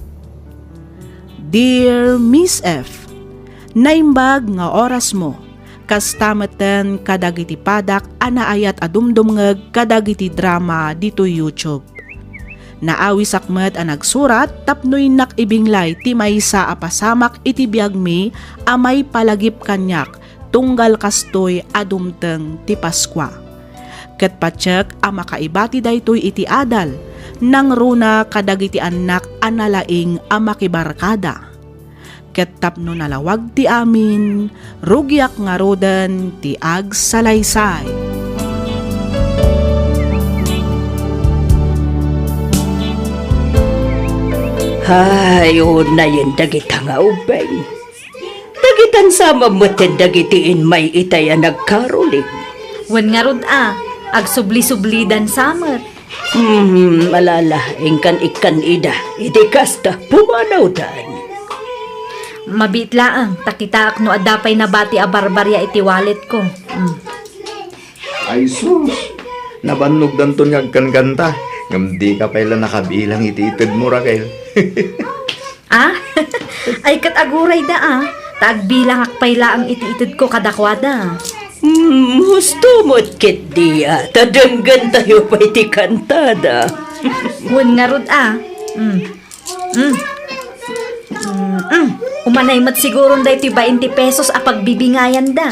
Dear Miss F, naimbag nga orasmo, kasta metten kadagiti padak a naayat a dumdumngeg kadagiti drama ditoy YouTube. Naawisak met a nagsurat tapno innak ibinglay ti maysa a pasamak iti biagmi a maipalagip kaniak tunggal kastoy a dumteng ti Paskua. Ket patiek a makaibati daytoy iti adal, nangruna kadagiti annak a nalaing a makibarkada. Ket tapno nalawag ti amin, rugiak ngaruden ti agsalaysay. Hay, unayen dagita nga ubing. Dagitan sama metten dagiti immay itay a nagkaruling. Wen ngarud a, agsubli-sublidan sa met. Hmm, alala, inkan ikkan ida. Iti kasta, pumanawdan. Mabiit laeng, ta kitaak no adda pay nabati a barbaria iti walletko. Hmm. Ay sus! Nabannogdanton nga agkankanta. Ngem dika pay la nakabilang iti itedmo, Raquel. Ah? Ay, ket aguray da, ah. Ta agbilangak pay laeng iti itedko kadakuada. Hmm, husto met ketdi, ah. Ta denggentayo pay ti kantada. Wen ngarud, ah. Hmm. Mm. Mm, mm. Umanay met siguron daytoy bainte pesos a pagbibingayanda.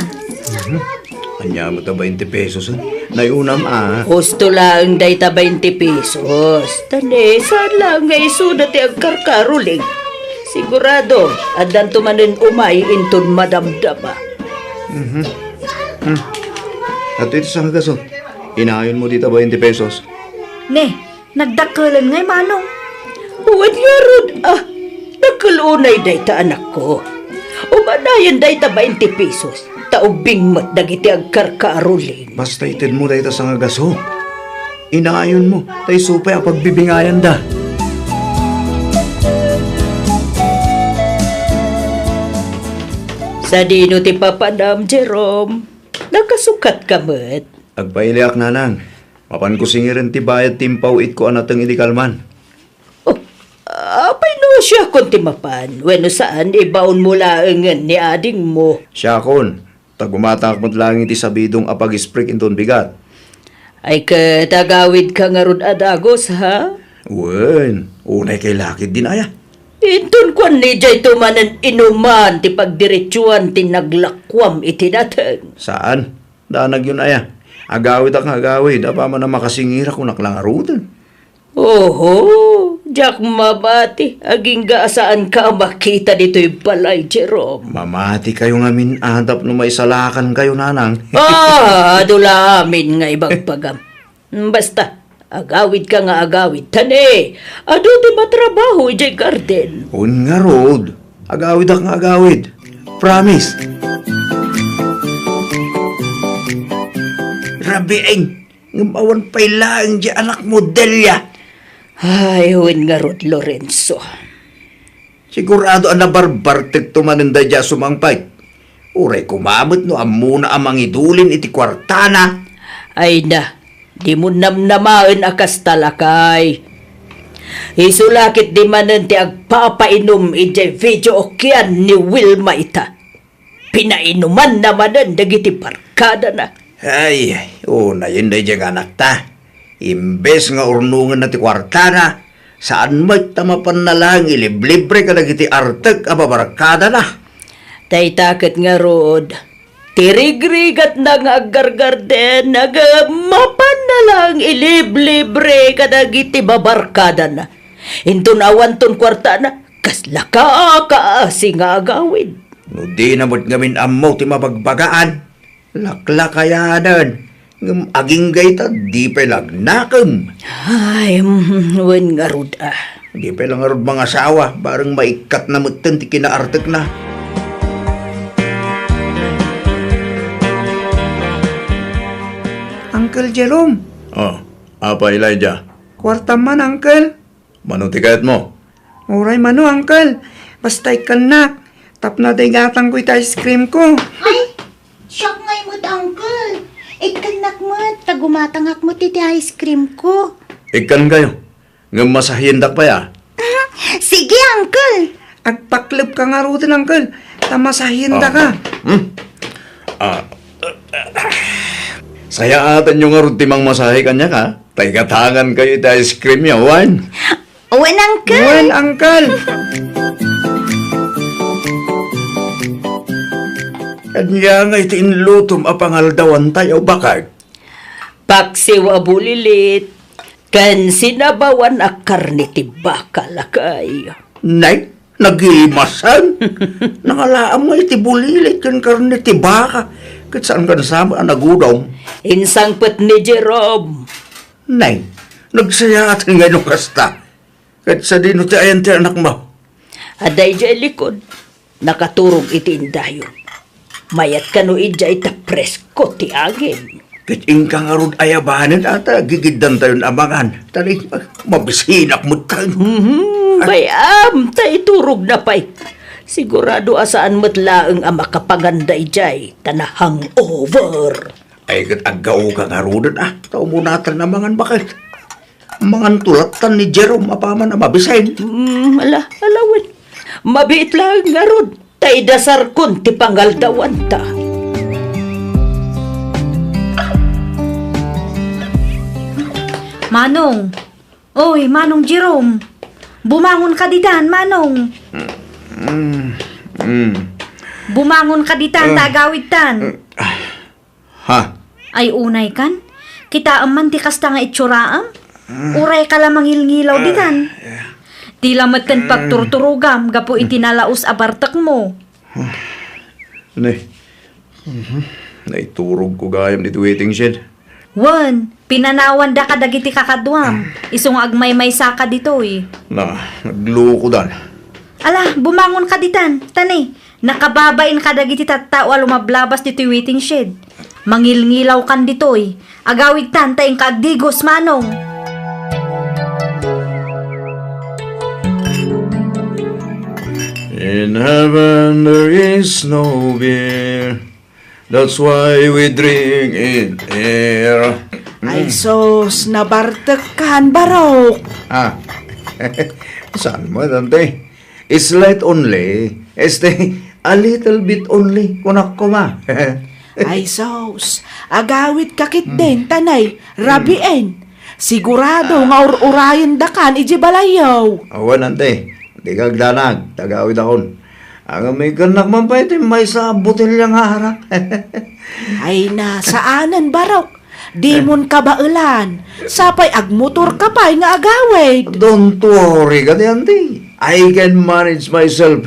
Mhm. Ania met a bainte pesos, eh? Nayunam, ah. Husto laeng dayta bainte pesos. Ta ne, saan laeng nga isuda ti agkarkaruling. Sigurado, addanto manen umay inton madamdama. Mhm. Hmm. Adtoy ti sangagaso. Inayonmo dita bainte pesos. Ne, nagdakkelen ngay, Manong. Wen ngarud, ah, dakkel unay dayta anakko. Umanayen dayta bainte pesos, ta ubbing met dagiti agkarkaruling. Basta itedmo dayta sangagaso. Inayonmo, ta isu pay a pagbibingayanda. Sadino ti papanam, Jerome? Nakasukatka met? Agpailiak, Nanang. Mapanko singiren ti bayad ti impaw-itko a nateng idi kalman. Oh, apay no siakon ti mapan? Wenno saan, ibaonmo laengen ni adingmo? Siakon, ta gumatangak met laeng iti sabidong a pag-spray inton bigat. Ay ket agawidka ngarud a dagus, ha? Wen, unay kay lakid din aya. Inton kuan ni jay to manen inuman ti pagdiretsuan ti naglakuam iti nateng. Saan? Danagyon aya. Agawidak nga agawid, apaman a makasingirak, kunak la ngaruden. Oho, diak mabati, agingga a saanka a makita ditoy balay, Jerome. Mamati kayo ngamin, adap no maisalakan kayo, Nanang. Ah, adu la amin nga ibagbagam. Basta, agawid ka nga agawid, ta ne, adu ti matrabaho idiay garden. Wen ngarud, agawidak nga agawid. Promise. Rabiin, ngem awan pay laeng di anakmo, Delia. Ay, wen ngarud, Lorenzo. Sigurado a nabarbartekto manen daydiay a sumangpet. Uray koma met no ammona a mangidulin iti kuartana. Ay na, dimo namnamaen a kasta, lakay. Isu la ketdi manen ti agpapainum idiay video okean ni Wilma ita. Pinainumanna manen dagiti barkadana. Ay, unayen daydiay nga anakta. Imbes nga urnongenna ti kuartana, saan met ta mapanna laeng iliblibre kadagiti artek a babarkadana. Dayta ket ngarud, ti rigrigatna nga aggargarden, ngem mapanna laeng iliblibre kadagiti babarkadana. Inton awanton kuartana, kasla kaakaasi nga agawid. No dina met ngamin ammo ti mabagbagaan, laklakayanen, ngem agingga ita, di pay lagnakem. Ay, mm, wen ngarud, ah. Di pay la ngarud mangasawa, bareng maikkatna metten ti kinaartekna. Uncle Jerome. Oh, Apa Elijah? Kuartam man, Uncle. Mano ti kayatmo? Uray mano, Uncle. Basta ikkannak. Tapno adda igatangko iti ice cream ko. Ay, siak ngay met, Uncle. Ikkannak met, ta gumatangak met iti ice cream ko. Ikkan kayo. Ngem masahiendak pay, a. Sige, Uncle. Agpaklebka ngaruden, Uncle. Ta masahiendaka. Ah. Hmm? Ah. Sayaatenyo ngarud ti mangmasahe kaniak, a? Ta igatangankayo iti ice cream-yo, wen? Wen, Uncle. Wen, Uncle. Ania ngay ti inlutom a pangaldawantayo, baket? Paksiw a bulilit, ken sinabawan a karne ti baka, lakay. Nay, nagimasen. Nangalaam ngay ti bulilit ken karne ti baka, ket saan nga sa met a nagudom. Insangpet ni Jerome. Nay, nagsayaaten ngay no kasta. Ket sadino ti ayan ti anakmo? Adda idiay likod. Nakaturog iti indayo. Mayat kano idiay ta presko ti angin. Ket inka ngarud ayabanen a ta gigiddantayon a mangan. Tali, mabisinak met tayo. Mhm, bay-am, ta iturogna pay. Sigurado a saan met laeng a makapangan daydiay, ta na-hangover. Ay, ket aggaoka ngaruden, a, ta umunatanna mangan, baket? Mangan tulatan ni Jerome apaman a mabisen. Mm, ala, ala wen. Mabiit laeng ngarud, ta idasarkon ti pangaldawanta. Manong! Oy, Manong Jerome! Bumangon ka ditan, Manong! Mm, mm. Bumangon ka ditan, ta agawidtan. Ha? Ay, unay kan? Kitaem man ti kasta nga itsuraam? Uray ka la mangilngilaw ditan. Di la metten pagturturogam gapu iti nalaus a bartekmo. Nay, naiturogko gayam ditoy waiting shed. Wen, pinanawandaka dagiti kakaduam, isu nga agmaymaysaka ditoy. Na, naglukodan. Ala, bumangon ka ditan, ta ne, nakababain ka dagiti tattao a lumablabas ditoy waiting shed. Mangilngilaw kan ditoy. Agawidtan ta inka agdigos, Manong. In heaven there is no beer. That's why we drink it here. Ay sus, nabartek kan, Barok. Ah. Saan mo, Dante? Slight only. Este, a little bit only. Kunak ko ma. Ay sus, agawid ka ketdin, tanay, rabien. Sigurado nga ur-urayendakan iti balayyo. Awan, ante. Di ka agdanag. Tagawid akon. Ang may kanak man pay iti maysa a botelya nga arak. Ay na, saanen, Barok. Dimon kabaelan. Sapay agmotor ka pay nga agawid. Don't worry, kadi, ante. I can manage myself.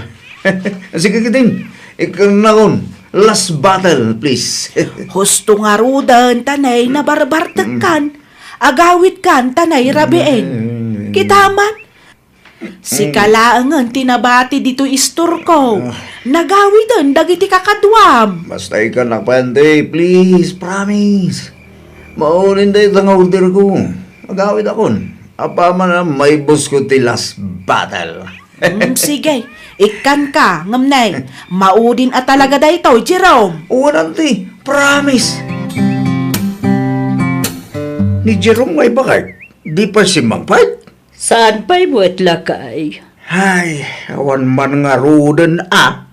Sige, kitin. Ikannakon. Last bottle, please. Husto ngaruden, tanay nabarbartekkan. Agawidkan, tanay rabien. Kita man, sika laengen ti nabati ditoy istorko. Nagawiden dagiti kakaduam. Basta ikkan, Pante, please, promise. Maunin dayta nga order ko. Agawid akon. Apaman a maibus ko ti last bottle. Mm, sige, ikkan ka, ngem ne, maudin a talaga daytoy, Jerome. Wen, auntie, promise. Ni Jerome nga ibagak, di pay simmangpet? Saan pay met, lakay? Ay, awan man ngaruden a.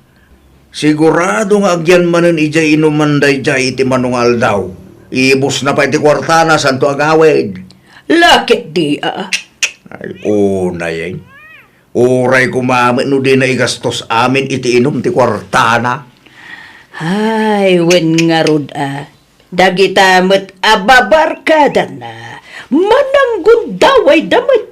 Sigurado nga agyan manen idiay inuman daydiay iti mano nga aldaw. Ibusna pay ti kuartana, santo agawid. Lakay di a. Ay, unay, ay. Uray koma met no dina igastos amin iti inum ti kuartana. Ay, wen ngarud a. Dagita met a babarkadana, mananggundawayda met.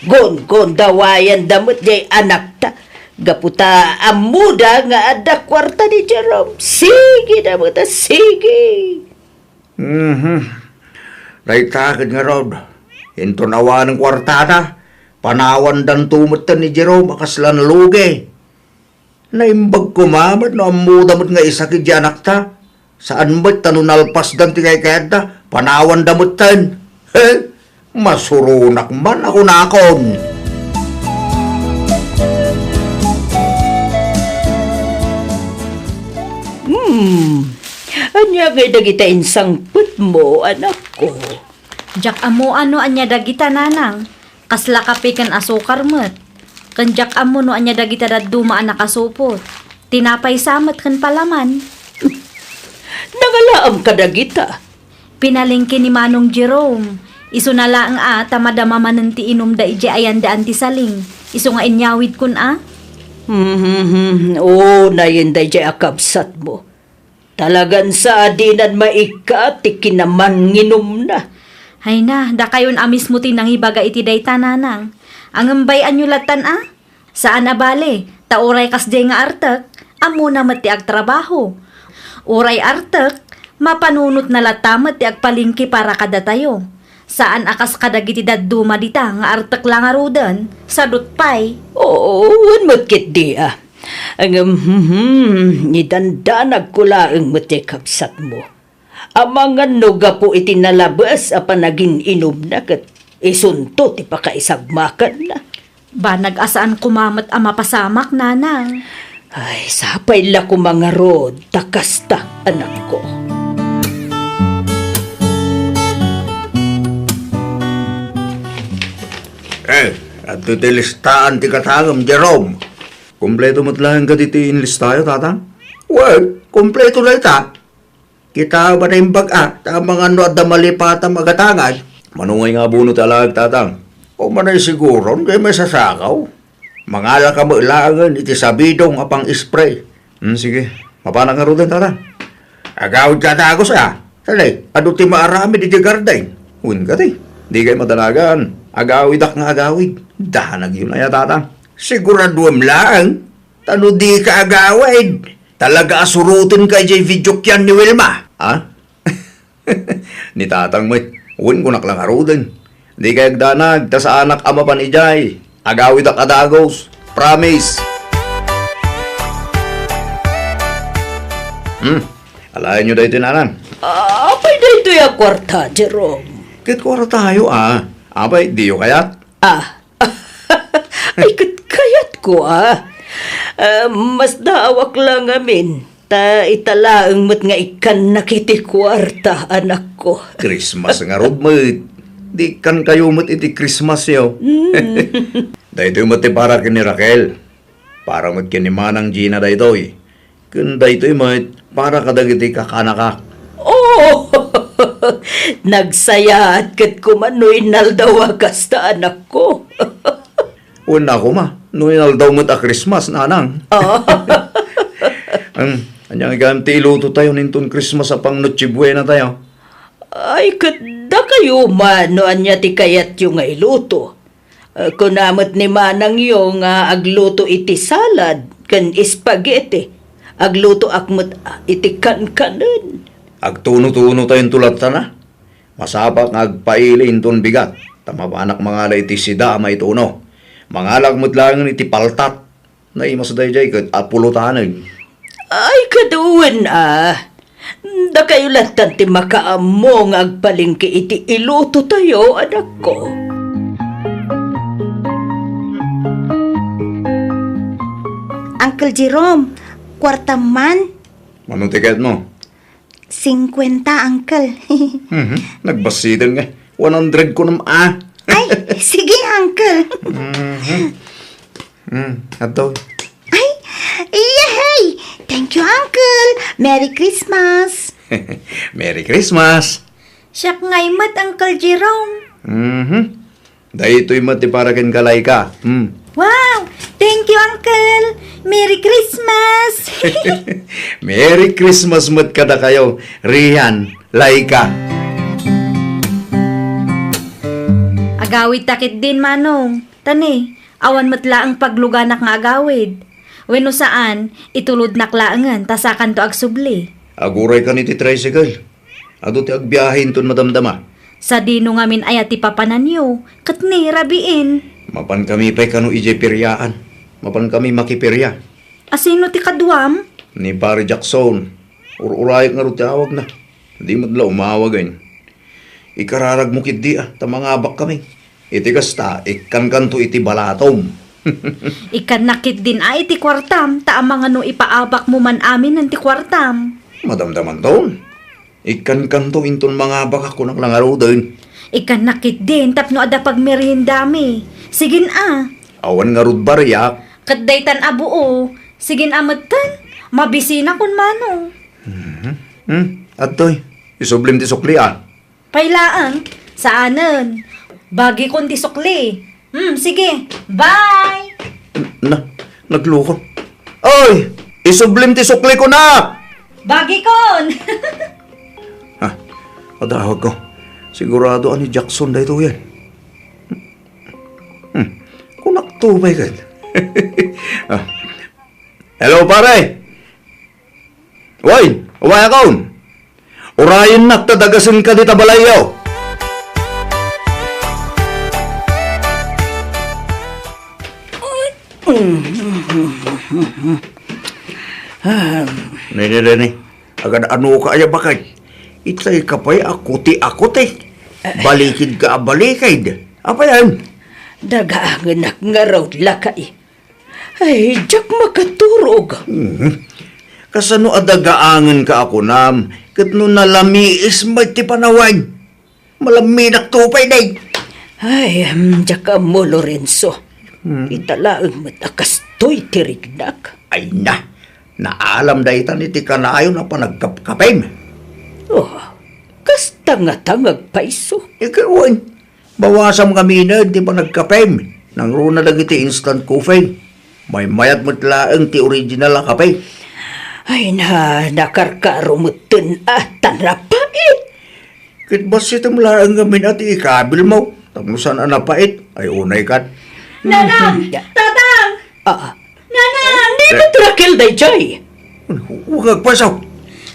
Gungundawayanda met jay anakta. Gapu ta ammoda nga adda kuarta ni Jerome. Sige da met a sige. Mhm. Dayta ket ngarud, inton awanen kuartada, panawandanto metten ni Jerome a kasla nalugi. Naimbag koma met no ammoda met nga isakit ti anakta. Saan met ta no nalpasdan ti kaykayatda, panawanda metten. He? Masuronak man a kunakon. Hmm. Ania ngay dagita insangpetmo, anakko? Diak ammo no ania dagita, nanang. Kasla kape ken asukar met. Ken diak ammo no ania dagita dadduma a nakasupot. Tinapay sa met ken palaman. Nangalaam kadagita. Pinalengke ni Manong Jerome. Isuna laeng a ta madama manen ti inumda idiay ayandaan ti saling. Isu nga inyawidkon a. Hmm, unayen daydiay a kabsatmo. Talagan sadinan maikkat ti kinamanginumna. Hayna, dakayon a mismo ti nangibaga iti dayta, nanang. Ngem bay-anyo lattan a? Saan a bale, ta uray kasdiay nga artek, ammona met ti agtrabaho. Uray artek, mapanunotna latta met ti agpalengke para kadatayo. Saan a kas kadagiti dadduma dita nga artek la ngaruden, sadut pay. Oo, wen met ketdi a. Ngem, hmm, idandanagko laeng met ti kabsatmo. Amangan no gapu iti nalabes a panagin-inumna ket isunto ti pakaisagmakanna. Banag a saan koma met a mapasamak, nanang. Ay, sapay la koma ngarud ta kasta, anakko. Eh, adtoy ti listaan ti katangem, Jerome. Kompleto met laeng kadi ti inlistayo, Tatang? Wen, kompleto dayta. Kita ba naimbag a, ta amangan no adda malipatam a gatangay? Mano ngay nga abono ti alaek, Tatang? O manay siguro, diay maisasakaw. Mangalaka met laengen iti sabidong a pang-spray. Hmm, sige. Mapanak ngaruden, Tatang. Agawidka a dagus a. Sadi, adu ti maaramid iti garden. Wen kadi, dikay madanagan. Agawidak nga agawid. Danagyon aya, Tatang. Siguraduem laeng. Ta no dika agawid, talaga a surotenka idiay video kian ni Wilma, ha? Ni Tatang met, wen kunak la ngaruden. Dikay agdanag, ta saanak a mapan idiay. Agawidak a dagus. Promise. Hmm, alaenyo daytoy, nanang. Apay daytoy a kuarta, Jerome? Ket kuartayo a. Apay, diyo kayat? Ah, ay, ket kayatko a. Ah, masdaawak la ngamin, ta ita laeng met nga ikkannak iti kuarta, anakko. Christmas ngarud met. Di ikkankayo met iti Christmas yo. Mm. Daytoy met ti para ken ni Raquel. Para met ken ni Manang Gina daytoy. Ken daytoy met para kadagiti kakanakak. Oh! Nagsayaat ket koma no inaldaw a kasta, anakko. Wen a koma, no inaldaw met a Christmas, nanang. Oh. Em, ania nga gayam ti iluto tayo ninton Christmas a pang Noche Buena tayo? Ay, ket dakayo man no ania ti kayatyo nga iluto. Eh, kuna met ni manangyo nga agluto iti salad ken spaghetti. Aglutoak met iti kankanen. Agtuno-tuno tayo inton lattana. Masapa nga agpaili inton bigat, ta mapanak mangala iti sida a maituno. Mangalak met laengen iti paltat. Naimas daydiay ket apulutanen. Ay, kaduen a. Dakayo lattan ti makaammo nga agpalengke iti iluto tayo, anakko. Uncle Jerome, kuartam man? Mano ti kayatmo? Singkuenta, Uncle. Mhm. Nagbasiten nga. One hundred kunom a. Ay, sige, Uncle. Mhm. Mm, adto. Ay, yehey! Thank you, Uncle. Merry Christmas. Merry Christmas. Siak ngay met, Uncle Jerome. Mhm. Daytoy met ti para kenka, Laika. Hmm. Wow! Thank you, Uncle. Merry Christmas. Merry Christmas met kadakayo, Rian, Laika. Agawid ta ketdin, Manong. Ta ne, awan met laeng pagluganak nga agawid. Wenno saan, itulodnak laengen ta sakanto agsubli. Aguray kan iti tricycle. Adu ti agbiahe inton madamdama. Sadino ngamin aya ti papananyo, ket ni rabiin? Mapankami pay kano idiay periaan. Mapankami makiperia. Asino ti kaduam? Ni Pare Jackson. Ur-urayek ngarud ti awagna. Di met la umawagen. Ikararagmo ketdi a, ta mangabakkami. Iti kasta, ikkankanto iti balatom. Ikkannak ketdin a iti kuartam, ta amangan no ipaabakmo man aminen ti kuartam. Madamdamanton. Ikkankanto inton mangabakak, kunak la ngaruden. Ikkannak ketdin tapno adda pagmeriendami. Sigin a. Awan ngarud bariak. Ket daytan a buo. Sigin a metten. Mabisina kun mano. Mhm. Hmm, adtoy. Isublim ti sukli a. Pay laeng, saanen. Bagikon ti sukli. Hmm, sige. Bye! Na, naglukon. Oy! Isublim ti sukli ko na! Bagikon! Ha, adawag ko. Sigurado a ni Jackson daytoyen. Hmm, kunak to, my God. Ah. Hello, pare! Wen, umayakon! Urayennak ta dagasenka dita balayyo! Nini, nini, agad-anoka aya baket? Itay ka pay a kuti a kuti. Balikid ka a balikid. Apayan? Dagaangenak ngarud, lakay. Ay, diak makaturog. Mhm. Kasano a dagaangenka a kunam, ket no nalamiis met ti panawen? Malamidak to pay, day. Ay, em, diak ammo, Lorenzo. Hmm. Ita laeng met a kastoy ti rignak. Ay na, naalam dayta iti kanayon a panagkapkapem. Oh, kasta ngata nga agpayso. Ikaw, wen, bawasam ngamin ti panagkapem. Nangruna dagiti instant coffee. Maymayat met laeng ti original a kape. Ay na, nakarkaro metten a tan napait. Ket bassitem laeng ngamin a ti ikabilmo, tapno saan a napait, ay unay kat. Nanang! Mm. Tatang! Ah. Nanang! Dayta ti Raquel dayjay! Hu-, huwag agpasaw.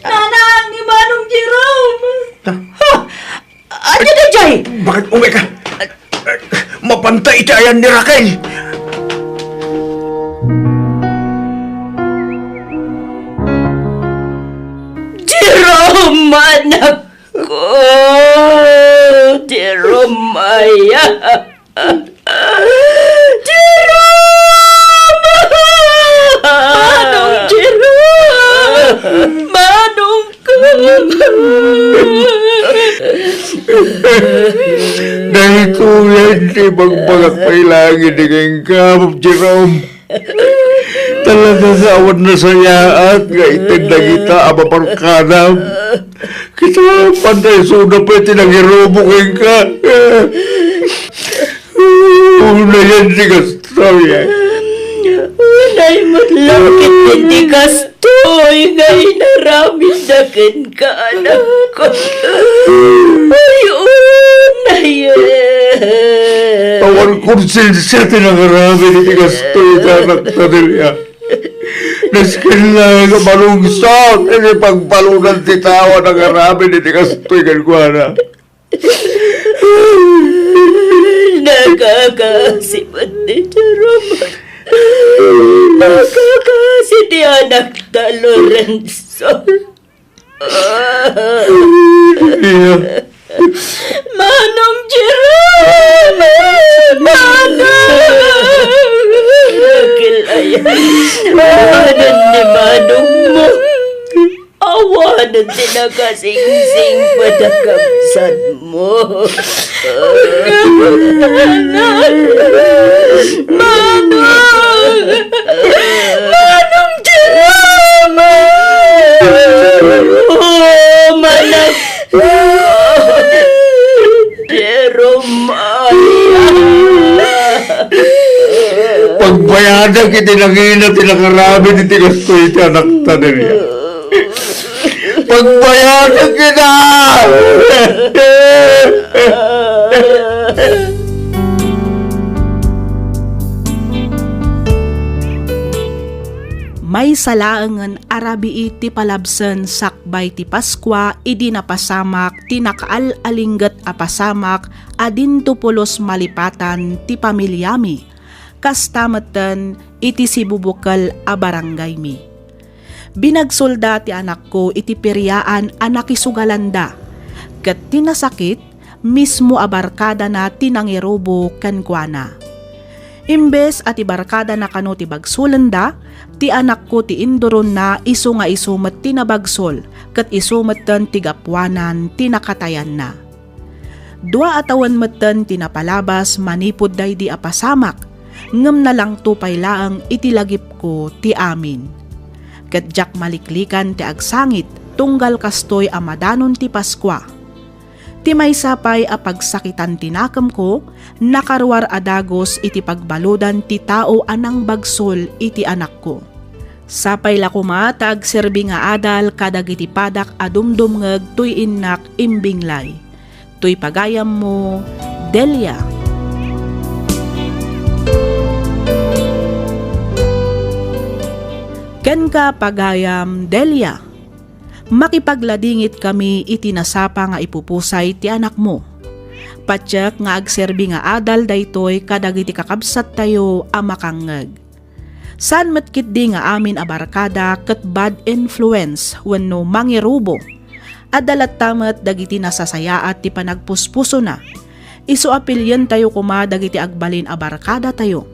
Nanang, ni Manong Jerome! Ta- Ha? Ania dayjay? Bakit umay ka? Mapanta iti ayan ni Raquel. Jerome, anak ko! Jerome, aya! Jerome! Manong Jerome! Manong ko! Daytoyen ti ibagbagak pay laeng idi kenka, Jerome. Talaga nga awan nasayaat nga ited dagita a mabarkadam. Kita, pantay suda pay ti nangirubo kenka. Unayen ti kastoy, eh. Unay met laeng ket ti kastoy nga inaramidda kenka, anakko. Ay, unayen. Awan konsensia ti nangaramid iti kastoy, anakta, Delia. Nasken laeng a malungsot iti pagbaludan ti tao a nangaramid iti kastoy kenkuana. Nakakaasi met ni Jerome. Nakakaasi ti anakta, Lorenzo. Iya. Manong Jerome! Manong! Nakilaya. Awanan ni manong mo. Awanan ti nakasingsing pagkakabsat mo. Manong! Manong Jerome! Oh, manang Jerome, aya. Pagbayadak iti nangina ti nakaramid iti kastoy ti anakta, Delia. Pagbayadak ita! Maysa laengen a rabii ti palabsen sakbay ti Paskua idi napasamak ti nakaal-alingget a pasamak a dinto pulos malipatan ti pamiliami, kasta metten iti sibubukel a barangaymi. Binagsolda ti anakko iti piriaan a nakisugalanda, ket ti nasakit, mismo a barkadana ti nangirubo kenkuana. Imbes a ti barkadana kano ti bagsolenda, ti anakko ti induronna isu nga isu met ti nabagsol, ket isu metten ti gapuanan ti nakatayanna. Dua a tawen metten ti napalabas manipud daydi a pasamak, ngem nalangto pay laeng iti lagipko ti amin. Ket diak maliklikan ti agsangit tunggal kastoy a madanon ti Paskua. Ti maysa pay a pagsakitan ti nakemko, nakaruar a dagus iti pagbaludan ti tao a nangbagsul iti anakko. Sapay la koma ta agserbi nga adal kadagiti padak a dumdumngeg toy innak imbinglay. Toy pagayammo, Delia. Kenka, pagayam Delia, makipagladingit kami iti nasapa nga ipupusay ti anakmo. Patiek nga agserbi nga adal daytoy kadagiti kakabsattayo a makangngeg. Saan met ketdi nga amin a barkada ket bad influence wenno mangirubo. Adda latta met dagiti nasasayaat ti panagpuspusona. Isu a pilientayo koma dagiti agbalin a barkadatayo.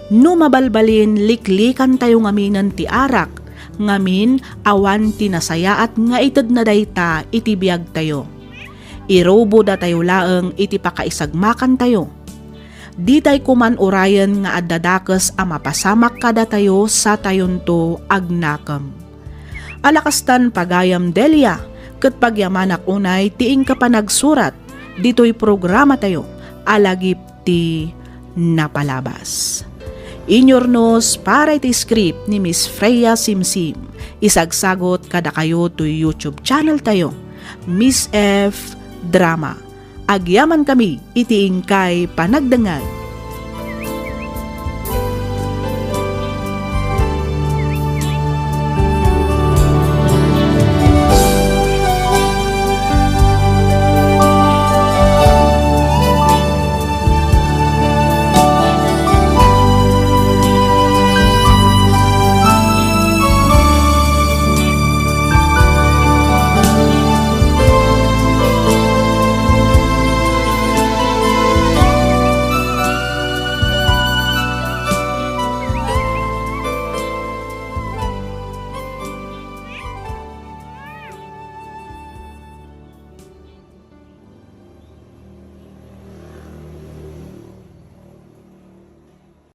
No mabalbalin, liklikantayo ngaminen ti arak, ngamin awan ti nasayaat nga itedna dayta iti biagtayo. Irubodatayo laeng iti pakaisagmakantayo. Ditay koman urayen nga adda dakes a mapasamak kadatayo satayonto agnakem. Alakastan, pagayam Delia, ket pagyamanak unay ti inka panagsurat ditoy programatayo a Lagip ti Napalabas. Inyurnos para iti script ni Miss Freya Simsim. Isagsagot kadakayo toy YouTube channel tayo, Miss F Drama. Agyaman kami iti inkay panagdengngeg.